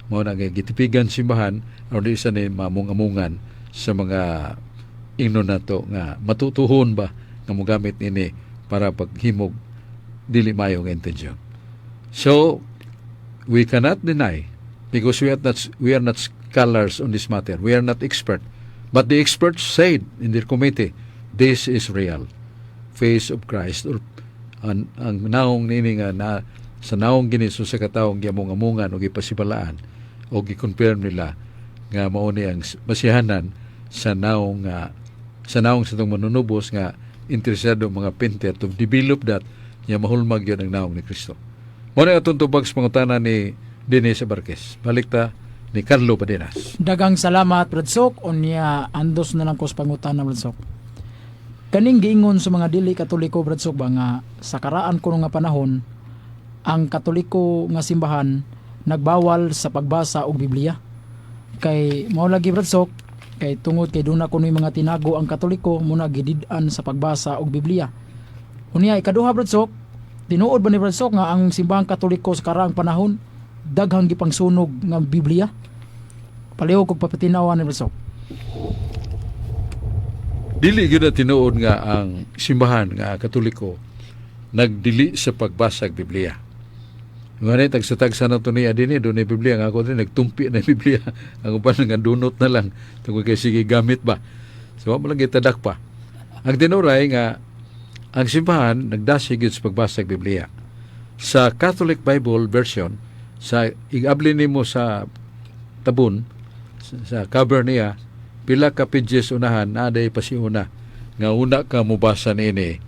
Mao na nga gitipigan simbahan aron di sa ni mamung-amungan sa mga ingnon nato nga matutuhon ba nga mogamit nini para paghimog dili maayo nga intensyon. So we cannot deny because we are not scholars on this matter. We are not expert. But the experts said in their committee, this is real face of Christ or ang naong nini nga na sa naong gini sa katawong giamong-amungan o gipasibalaan o gi-confirm nila nga mao ni ang masihanan sa naong nga sa naong sa itong Manunubos nga interesado mga painter to develop that nya mahulmag yun ang naong ni Kristo. Mao na atong tubag sa pangutana ni Denise Barquez. Balik ta ni Carlo Padenas. Dagang salamat, Bradsok. Unya andos na lang ko sa pangutana, Bradsok. Kaning giingon sa mga dili Katoliko, Bradsok, ba nga sa karaan kuno nga panahon ang Katoliko nga simbahan nagbawal sa pagbasa og Biblia. Kay mao lagi, Bradsok, kay tungod kay duna kuno mga tinago ang Katoliko muna gidid-an sa pagbasa og Biblia. Unya ikaduha, Bradsok, tinuod ba ni Bradsok nga ang simbahang Katoliko sa karaang panahon daghang gipangsunog nga Biblia? Palihog kog papatinawan ni Bradsok. Dili gyud na tinuod nga ang simbahan nga Katoliko nagdili sa pagbasa og Biblia. Ngani tagsa-tagsa na to niya dinhi, doon Biblia nga ako din nagtumpi na Biblia. Ang uban nga dunot na lang tungod kay sige gamit ba. So wa man lang gitadak pa. Ang tinuray nga ang simbahan nagdasig gyud sa pagbasa og Biblia. Sa Catholic Bible version, sa igabli nimo sa tabon sa cover niya, pila ka pages unahan naa day pasiuna nga una ka mobasa niini,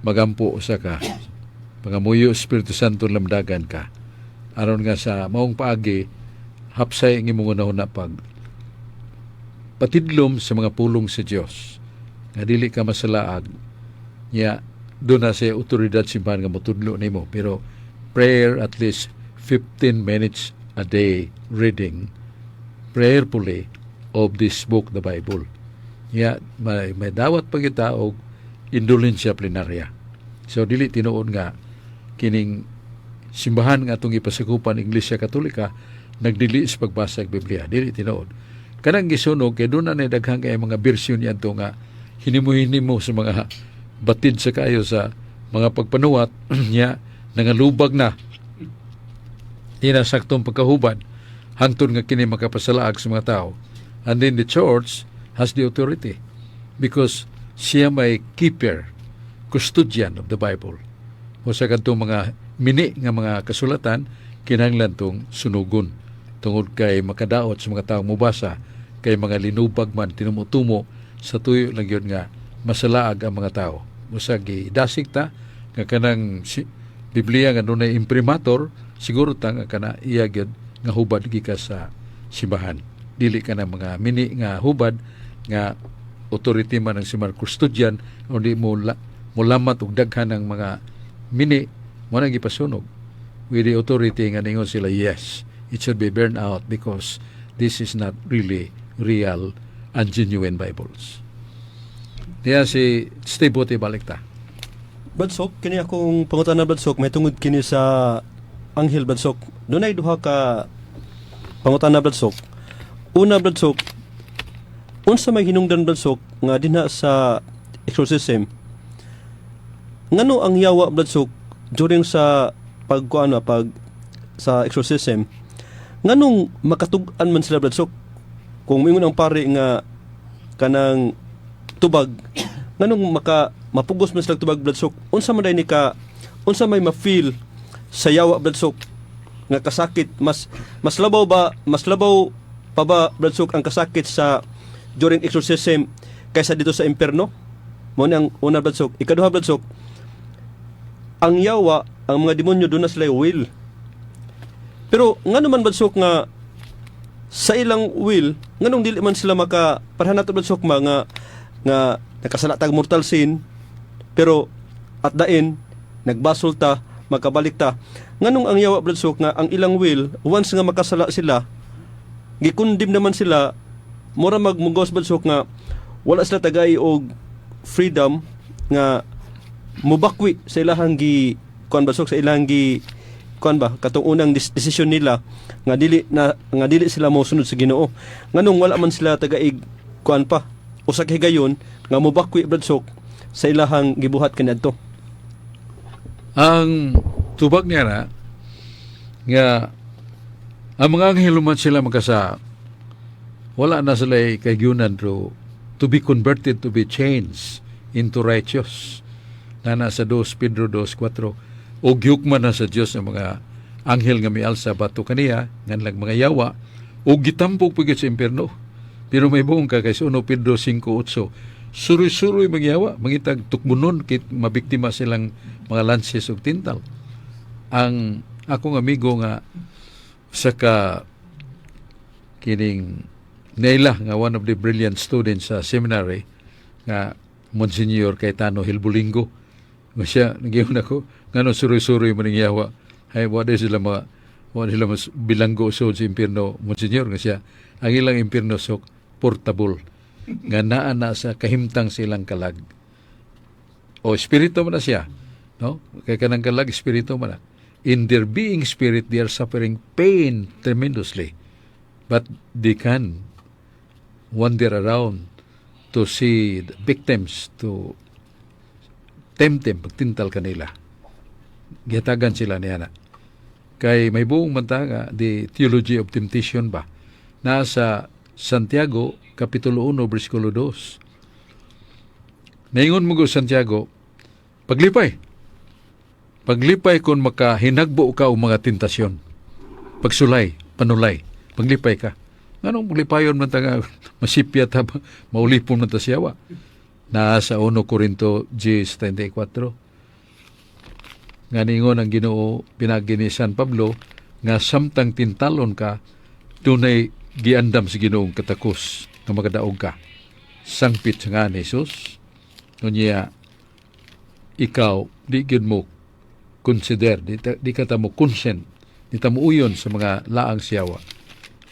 magampo usa ka, pangamuyo Espiritu Santo, lamdagan ka aron nga sa maong paagi hapsay ang imong una pag Pagpatidlom sa mga pulong sa Dios nga dili ka masalaag nya duna sa otoridad simbahan nga motudlo nimo, pero prayer, at least 15 minutes a day, reading prayerfully of this book, the Bible. Ya may dawat pa kita og indulhensia plenaria. So dili tinuod nga kining simbahan nga atong ipasakupan, Iglesia Katolika, nagdili sa pagbasa og Biblia. Dili tinuod. Kanang gisunog kay duna na daghan kay mga bersyon niadto nga hinimo-hinimo sa mga batid sa kayo sa mga pagpanuwat niya, nangalubag na, di na saktong pagkahubad hangtod nga kini makapasalaag sa mga tao. And then the church has the authority because siya may keeper, custodian of the Bible. O sa kadtong mga mini nga mga kasulatan, kinahanglan tong sunugon tungod kay makadaot sa mga taong mubasa kay mga linubag man, tinumo-tumo sa tuyo lang yun nga masalaag ang mga tao. Usag gidasig ta nga kanang si, Biblia nga dunay imprimatur, siguro ta nga kana iya gyud nga hubad gikan sa simbahan, dili ka na mga mini nga hubad nga authority man ang simbahan custodian o di mo la, mulamat og daghan ng mga mini mo nang gipasunog with the authority nga ningon sila, "Yes, it should be burned out because this is not really real and genuine Bibles." Diya si Steve Bote, balik ta. Badsok, kini akong pangutana, Badsok, may tungod kini sa Anghel, Badsok. Dunay duha ka pangutana, Badsok. Una, Badsok, unsa may hinungdan, Badsok, nga dinha sa exorcism? Ngano ang yawa, Badsok, during sa pagkuan pag sa exorcism, nganong makatug-an man sila, Badsok? Kung moingon ang pare nga kanang tubag, nganong maka mapugos man sila tubag, Badsok? Unsa man ni ka, unsa may ma-feel sa yawa, Badsok, nga kasakit? Mas mas labaw ba, mas labaw pa ba, Badsok, ang kasakit sa during exorcism kaysa dito sa impierno? Mo ni ang una, Badsok. Ikaduha, Badsok, ang yawa, ang mga demonyo, duna sila will, pero ngano man, Badsok, nga sa ilang will, nganong dili man sila maka parhan nato, Badsok, ma nga nakasala tag mortal sin, pero at the end nagbasol ta, makabalik ta? Nganong ang yawa, Badsok, nga ang ilang will, once nga makasala sila, gi-condemn naman sila, mura magmugos, Badsok, nga wala sila tagay og freedom nga mubakwi sa ilahang gi kuan, Badsok, sa ilang gi kuan ba, katong unang desisyon nila nga dili na, nga dili sila mosunod sa Ginoo? Nganong wala man sila tagaig kuan pa usa ka higayon nga mubakwi, Badsok, sa ilahang gibuhat kaniadto? Ang tubag niya na nga ang mga anghel man sila makasa, wala na sila kagyunan to be converted, to be changed into righteous na nasa 2 Pedro 2:4, o gihukman na sa Dios ang mga anghel nga mialsa batok kaniya nganlag mga yawa o gitampok pa gyud sa impierno. Pero may buong ka kay sa 1 Pedro 5:8, suroy-suroy magyawa, mangitag tukmunon kit mabiktima silang mga lances ug tintal. Ang akong amigo nga sa ka kining Naila nga one of the brilliant students sa seminary nga Monsignor Cayetano Hilbulingo nga siya nagyon ako ngano suroy-suroy man ning yawa, hay wa sila mga wa sila mas bilanggo sa impierno, Monsignor. Nga siya, ang ilang impierno so portable nga naa na sa kahimtang silang kalag o espiritu man na siya, no? Kay kanang kalag, espiritu man na. In their being spirit, they are suffering pain tremendously, but they can wander around to see the victims, to tempt them, pagtintal kanila. Gihatagan sila niya na kay may buong manta nga the theology of temptation ba, nasa Santiago Kapitulo 1 bersikulo 2. Naingon mo ko Santiago, "Paglipay. Paglipay kung makahinagbo ka og mga tentasyon. Pagsulay, panulay, paglipay ka." Nganong paglipayon man ta nga masipyat ha, maulipon man ta siyawa? Naa sa 1 Corinto 10:34. Nga ningon ang Ginoo pinagi ni San Pablo nga samtang tintalon ka, dunay giandam si Ginoong katakos. Nga makadaog ka. Sangpit sa nga ni Jesus, unya ikaw di gyud mo consider, di ka ta mo consent, di ta mo uyon sa mga laang siyawa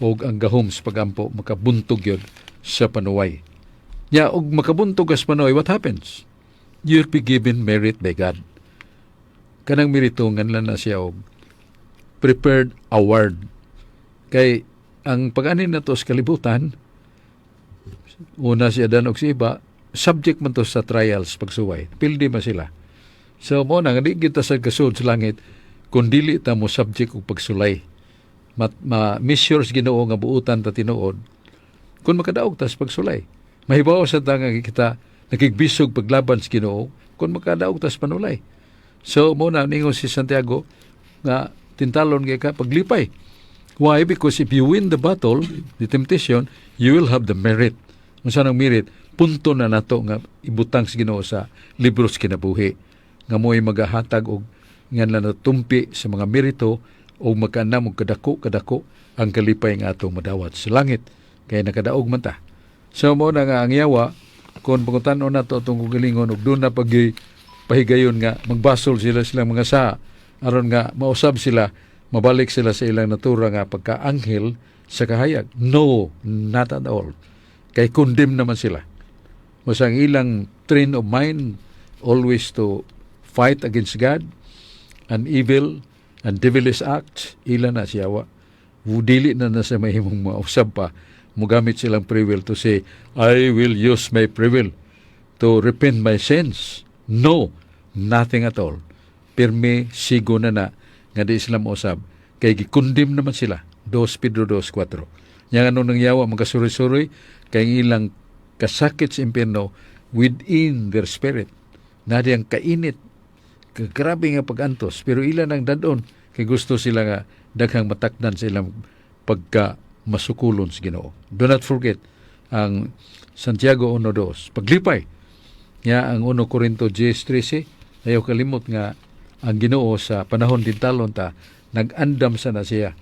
og ang gahom sa pagampo makabuntog yun sa panuway. Nya og makabuntog ka sa panuway, what happens? You'll be given merit by God. Kanang merito nganlan na siya og prepared award. Kay ang pag-anin na to sa kalibutan, una si Adan og si Eva, subject man to sa trials, pagsuway. Pildi man sila. So mo na nga di kita sa kasud sa langit kung dili ta mo subject og pagsulay. Ma measures Ginoo nga buutan ta tinuod kung makadaog ta sa pagsulay. Mahibaw sa ta nga kita nakigbisog paglaban sa Ginoo kung makadaog ta sa panulay. So mo na ningon si Santiago nga tintalon kay ka paglipay. Why? Because if you win the battle, the temptation, you will have the merit. Unsa nang merit? Punto na nato nga ibutang sa Ginoo sa libro sa kinabuhi. Nga mo'y magahatag og nga na natumpi sa mga merito o magkaanam og kadako kadako ang kalipay nga atong madawat sa langit kay nakadaog man ta. So mo na nga ang yawa, kung pangutan-on nato atong kaugalingon og doon na pag pahigayon nga magbasol sila silang mga saa aron nga mausab sila, mabalik sila sa ilang natura nga pagka-anghel sa kahayag. No, not at all. Kay condemn naman sila. Mas ang ilang train of mind always to fight against God and evil and devilish acts, ila na siyawa. Dili na na sa mahimong mausab pa. Mugamit silang free will to say, "I will use my free will to repent my sins." No, nothing at all. Pirmi sigo na na nga di sila mausab. Kay gi-condemn naman sila. 2 Pedro 2.4. Yang ano nang yawa magkasuroy-suroy kay ang ilang kasakit sa impyerno within their spirit. Na ang kainit, grabe nga pag-antos, pero ilan ang dadon kay gusto sila nga daghang matakdan sa ilang pagka masukulon sa Ginoo. Do not forget ang Santiago 1.2. Paglipay nga ang 1 Corinto 10.13, ayaw kalimot nga ang Ginoo sa panahon tintalon ta nag-andam sa na siya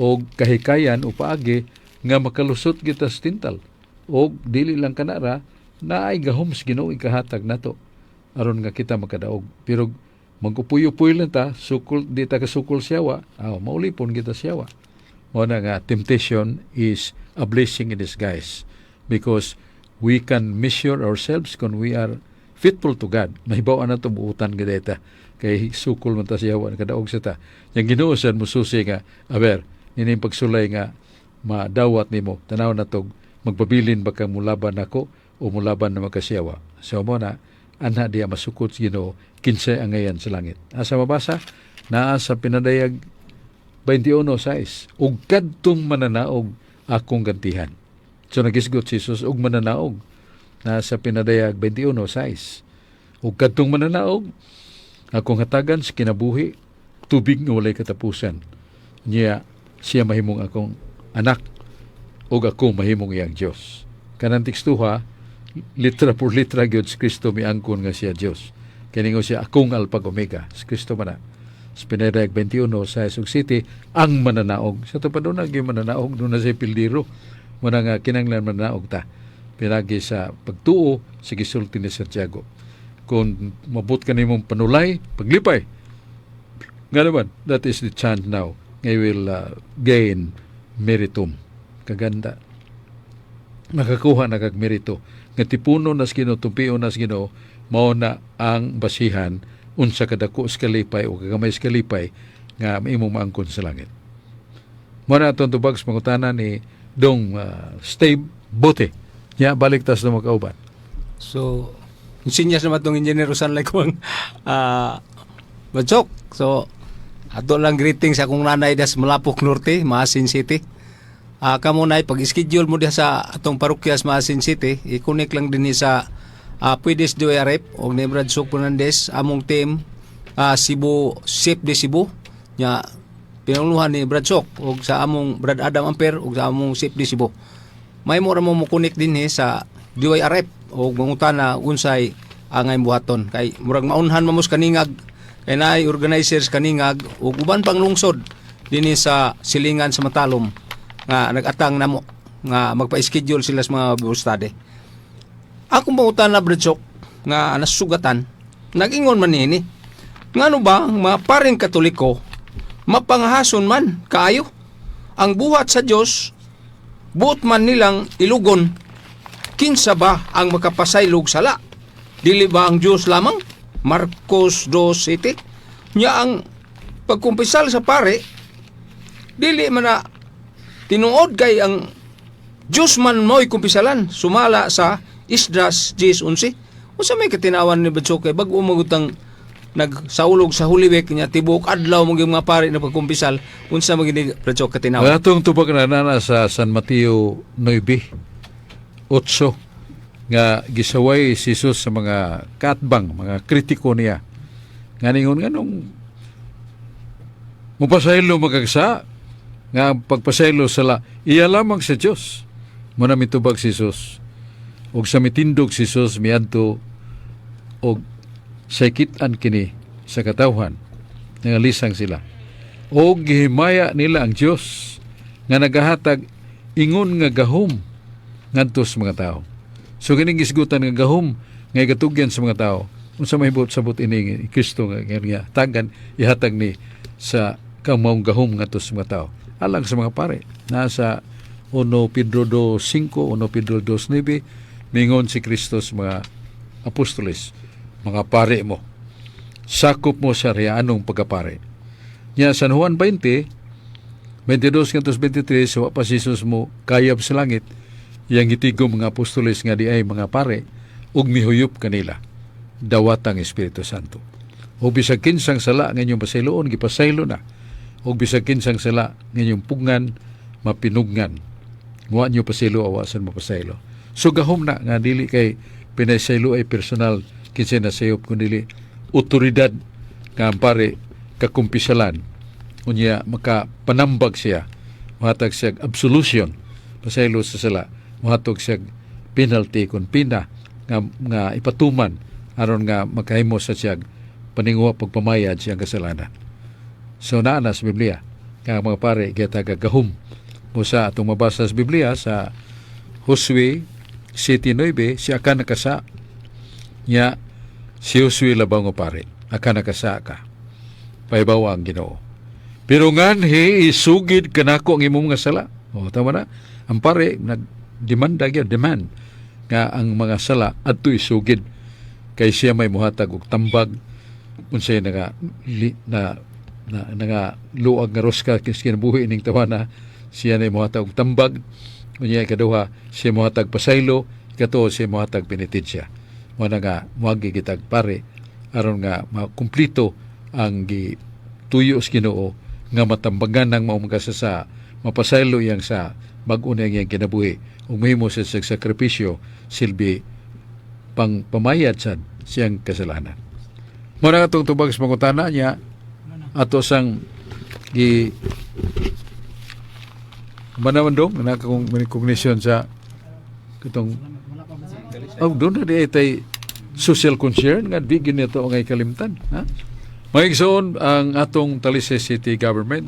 og kahikayan o paagi nga makalusot kita sa tintal og dili lang kanara naay gahom sa Ginoo ikahatag nato aron nga kita makadaog. Pero magupuy-upuy lang ta, sukol, di ta kasukol siyawa, aw, maulipon kita siyawa. Mo na nga temptation is a blessing in disguise because we can measure ourselves kung we are faithful to God. Mahibaw na buutan gid kay sukol man ta siyawa, nakadaog sa ta. Yang Ginoo sad mususi nga, aber, nini pagsulay nga madawat nimo, tanaw na tog magpabilin ba kang mulaban nako o mulaban na makasiyawa. So mo na anha diya masukot sa Ginoo kinsay angayan sa langit. Asa mabasa? Naa sa Pinadayag 21.6. "Ug kadtong mananaog akong gantihan." So nagisgot si Jesus og mananaog. Naa sa Pinadayag 21.6. "Ug kadtong mananaog akong hatagan sa kinabuhi, tubig nga walay katapusan. Niya siya mahimong akong anak ug ako mahimong iyang Dios." Kanang tekstuha, litra por litra gyud si Kristo miangkon nga siya Dios. Kay ningon siya, "Akong Alpha ug Omega." Si Kristo man na. Sa Pinadayag 21 sa ug City, ang mananaog. Sa pa doon gyud mananaog, doon na sa pildiro. Muna nga kinanglan mananaog ta. Pinagi sa pagtuo sa gisulti ni Santiago. Kung mabot ka nimong panulay, paglipay. Nga naman, that is the chance now nga you will gain meritum. Kaganda. Makakuha na kag merito. Nga tipuno nas Ginoo, tumpion nas Ginoo, mao na ang basihan unsa kadako sa kalipay o kagamay sa kalipay nga imong maangkon sa langit. Mao na atong tubag sa pangutana ni Dong Steve Bote. Ya, balik tas na makauban. So, sinyas naman itong engineer Usan like kong Badsok. So, ato lang greeting sa akong nanay das Malapok Norte, Maasin City. Kamo nay pag-schedule mo diha sa atong parokya sa Maasin City, i-connect lang din sa Pwedis DYRF og ni Brad Sok Fernandez, among team Cebu Safe de Cebu nya pinanguluhan ni Brad Sok og sa among Brad Adam Amper og sa among Safe de Cebu. May mo ra mo mo-connect dinhi sa DYRF og mangutana unsay angay buhaton kay murag maunhan mamos kaningag kay naay organizers kaningag ug uban pang lungsod dinhi sa silingan sa Matalom nga nagatang namo Nga magpa-schedule sila sa mga Bible study. Akong pangutana, Brad Chok, nga nasugatan, nag-ingon man nini. Ngano ba ang mga paring Katoliko mapangahason man kaayo? Ang buhat sa Dios buot man nilang ilugon. Kinsa ba ang makapasaylog sala? Dili ba ang Dios lamang? Marcos 2:7. Nya ang pagkumpisal sa pare dili man na tinuod kay ang Diyos man mo'y kumpisalan sumala sa Esdras 10:11. Unsa may katinawan ni Brad Chok kay bag-o magutang nagsaulog sa Holy Week niya, tibuok adlaw mo mga pare na pagkumpisal, unsa man gini, Brad Chok, Ang katinawan? atong tubag na nana sa San Mateo 9:8 nga gisaway si Jesus sa mga kaatbang, mga kritiko niya. Nga ningon nganong mupasaylo magagsa nga ang pagpasaylo sala iya lamang sa Dios. Mao na mitubag si Jesus. Og sa mitindog si Jesus miadto og sakitan kini sa katawhan, nangalisang sila. Og gihimaya nila ang Dios nga nagahatag ingon nga gahom ngadto sa mga tao. So kining gisgutan nga gahom nga igatugyan sa mga tao, unsa may buot sabot ini nga Kristo nga tagan ihatag ni sa kamaong gahom ngadto sa mga tao alang sa mga pare? Nasa 1 Pedro 2:5, 1 Pedro 2:9, mingon si Kristo sa mga apostoles, "Mga pare mo, sakop mo sa rianong pagkapare." Nya San Juan 20, 22 ngadto 23, wa pa si Jesus mo kayab sa langit, iyang gitigom mga apostoles nga di ay mga pare ug mihuyop kanila dawatang Espiritu Santo. Ug bisag kinsang sala nga inyong pasayloon, gipasaylo na. Ug bisag kinsang sala nga inyong pugngan, mapinugnan. Wa nyo pasaylo, awasan mapasaylo. So gahom na nga dili kay pinasaylo ay personal kinsay nasayop, kundi otoridad nga ang pare kakumpisalan, unya makapanambag siya, mohatag siya absolution, pasaylo sa sala, mohatag siya penalty kon pina nga ipatuman aron nga makahimo sa siya paninguha pagpamayad siyang kasalanan. So naa na sa Biblia nga ang mga pare gihatag gahom mo sa atong mabasa sa Biblia sa Josue 7:9, si Akan nakasa nya si Josue labaw nga pare, "Akan, nakasa ka, pahibawa ang Ginoo. Pero nganhi isugid kanako ang imong mga sala?" O tama na. Ang pare nagdemanda gyud, demand nga ang mga sala adto isugid kay siya may muhatag og tambag unsay naga li, na, na nga luag nga roska kinabuhi ining tawana, siya na muhatag og tambag. Unya ikaduha, siya muhatag pasaylo. Ikatuo, siya muhatag penitensya. Mo na nga moagi kitag pare aron nga makumplito ang gituyo sa Ginoo nga matambagan ng maong sa mapasaylo iyang sa bag-o na iyang kinabuhi ug mahimo sa sakripisyo silbi pang pamayad sad siyang kasalanan. Mao na atong tubag sa pangutana niya ato sang gi manaman dong na kung recognition sa katong, oh, doon na di ay tay social concern nga di gyud nito ang kalimtan, ha. Mga igsoon, ang atong Talisay City Government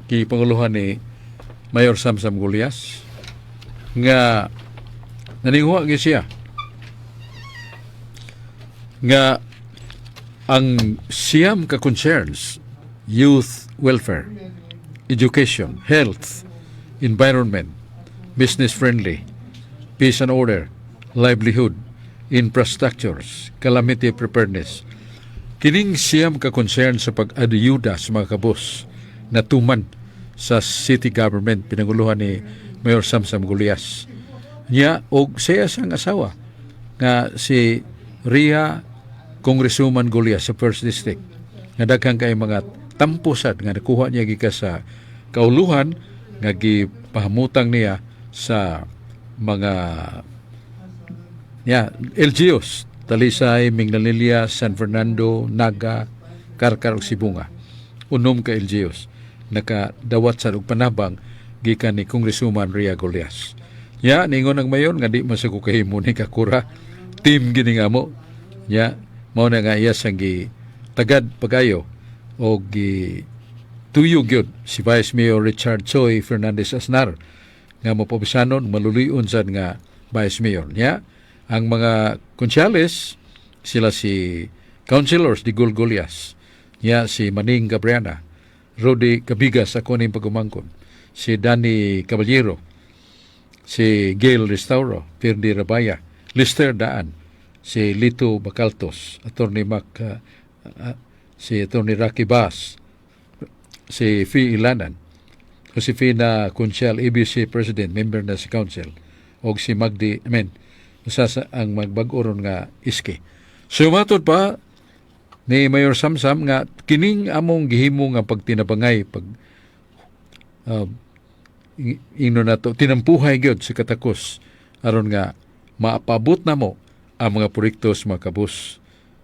gipanguluhan ni Mayor Samsam Gullas nga naninguha gyud siya nga ang siyam ka concerns, youth welfare, education, health, environment, business friendly, peace and order, livelihood, infrastructures, calamity preparedness. Kining siyam ka concern sa pag-ayuda sa mga kabus natuman sa city government pinanguluhan ni Mayor Samsam Gullas. Niya og siya sang asawa nga si Ria Congresswoman Gullas sa First District nga daghan kay mga tamposad nga nakuha niya gikan sa kauluhan nga gipahamutang niya sa mga ya LGUs Talisay, Minglanilla, San Fernando, Naga, Carcar ug Sibonga. 6 ka LGUs nakadawat sa og panabang gikan ni Congresswoman Ria Gullas. Ya, ningon ang mayor nga di man sa ko kahimo ni kakura. Team gini nga mo. Ya, mao na nga iya sang gi tagad pagayo o gi tuyo gyud si Vice Mayor Richard Choi Fernandez Asnar. Nga mapabisanon, malulion sad nga Vice Mayor. Nya, ang mga konsyales, sila si Councilors di Gulgulias, nya si Maning Gabriana, Rudy Cabigas, ako ning pagumangkon, si Danny Caballero, si Gail Restauro, Ferdi Rabaya, Lister Daan, si Lito Bacaltos, Attorney Mac, si Attorney Rocky Bass, si Fi Ilanan, Josefina Conchal, ABC President, member na sa council, og si Magdi, I mean, usa sa ang magbag-o ron nga iski. So matod pa ni Mayor Samsam nga kining among gihimo nga pagtinabangay, pag ingno nato tinampuhay gyud sa katakos aron nga maapabot namo ang mga proyekto sa mga kabus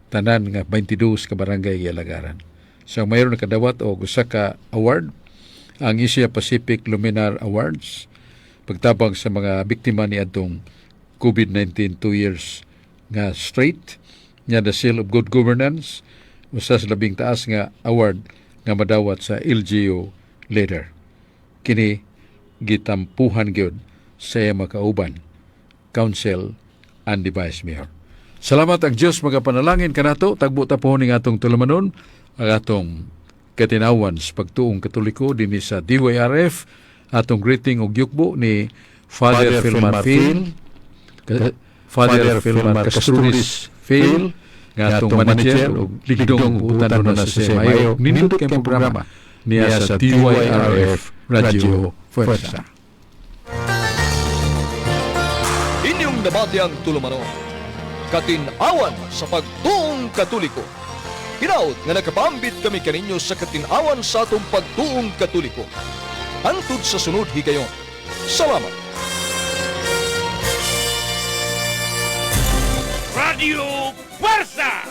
tanan nga 22 ka barangay gialagaran. So ang mayor nakadawat og usa ka award, ang Asia Pacific Luminar Awards, pagtabang sa mga biktima ni adtong COVID-19 2 years nga straight nga the Seal of Good Governance, usa sa labing taas nga award nga madawat sa LGU leader. Kini gitampuhan gyud sa iyang makauban, Council and the Vice Mayor. Salamat, ang Dios magapanalangin kanato. Tagbo ta pohon ning atong tulumanon, ang atong katinawan sa pagtuong Katoliko dinhi sa DYRF. Atong greeting og yukbo ni Father, Father Phil Phil Marfil, Father Philmar Castruris Phil, nga atong manager og ligdong buutan na sa Mayo. Nindot kay programa niya sa DYRF Radio Fuerza. Inyong nabati ang tulumanon, Katinawan sa pagtuong Katoliko. Hinaut nga nakapambit kami kaninyo sa katinawan sa atong pagtuong Katoliko. Hangtod sa sunod higayon. Salamat. Radio Fuerza!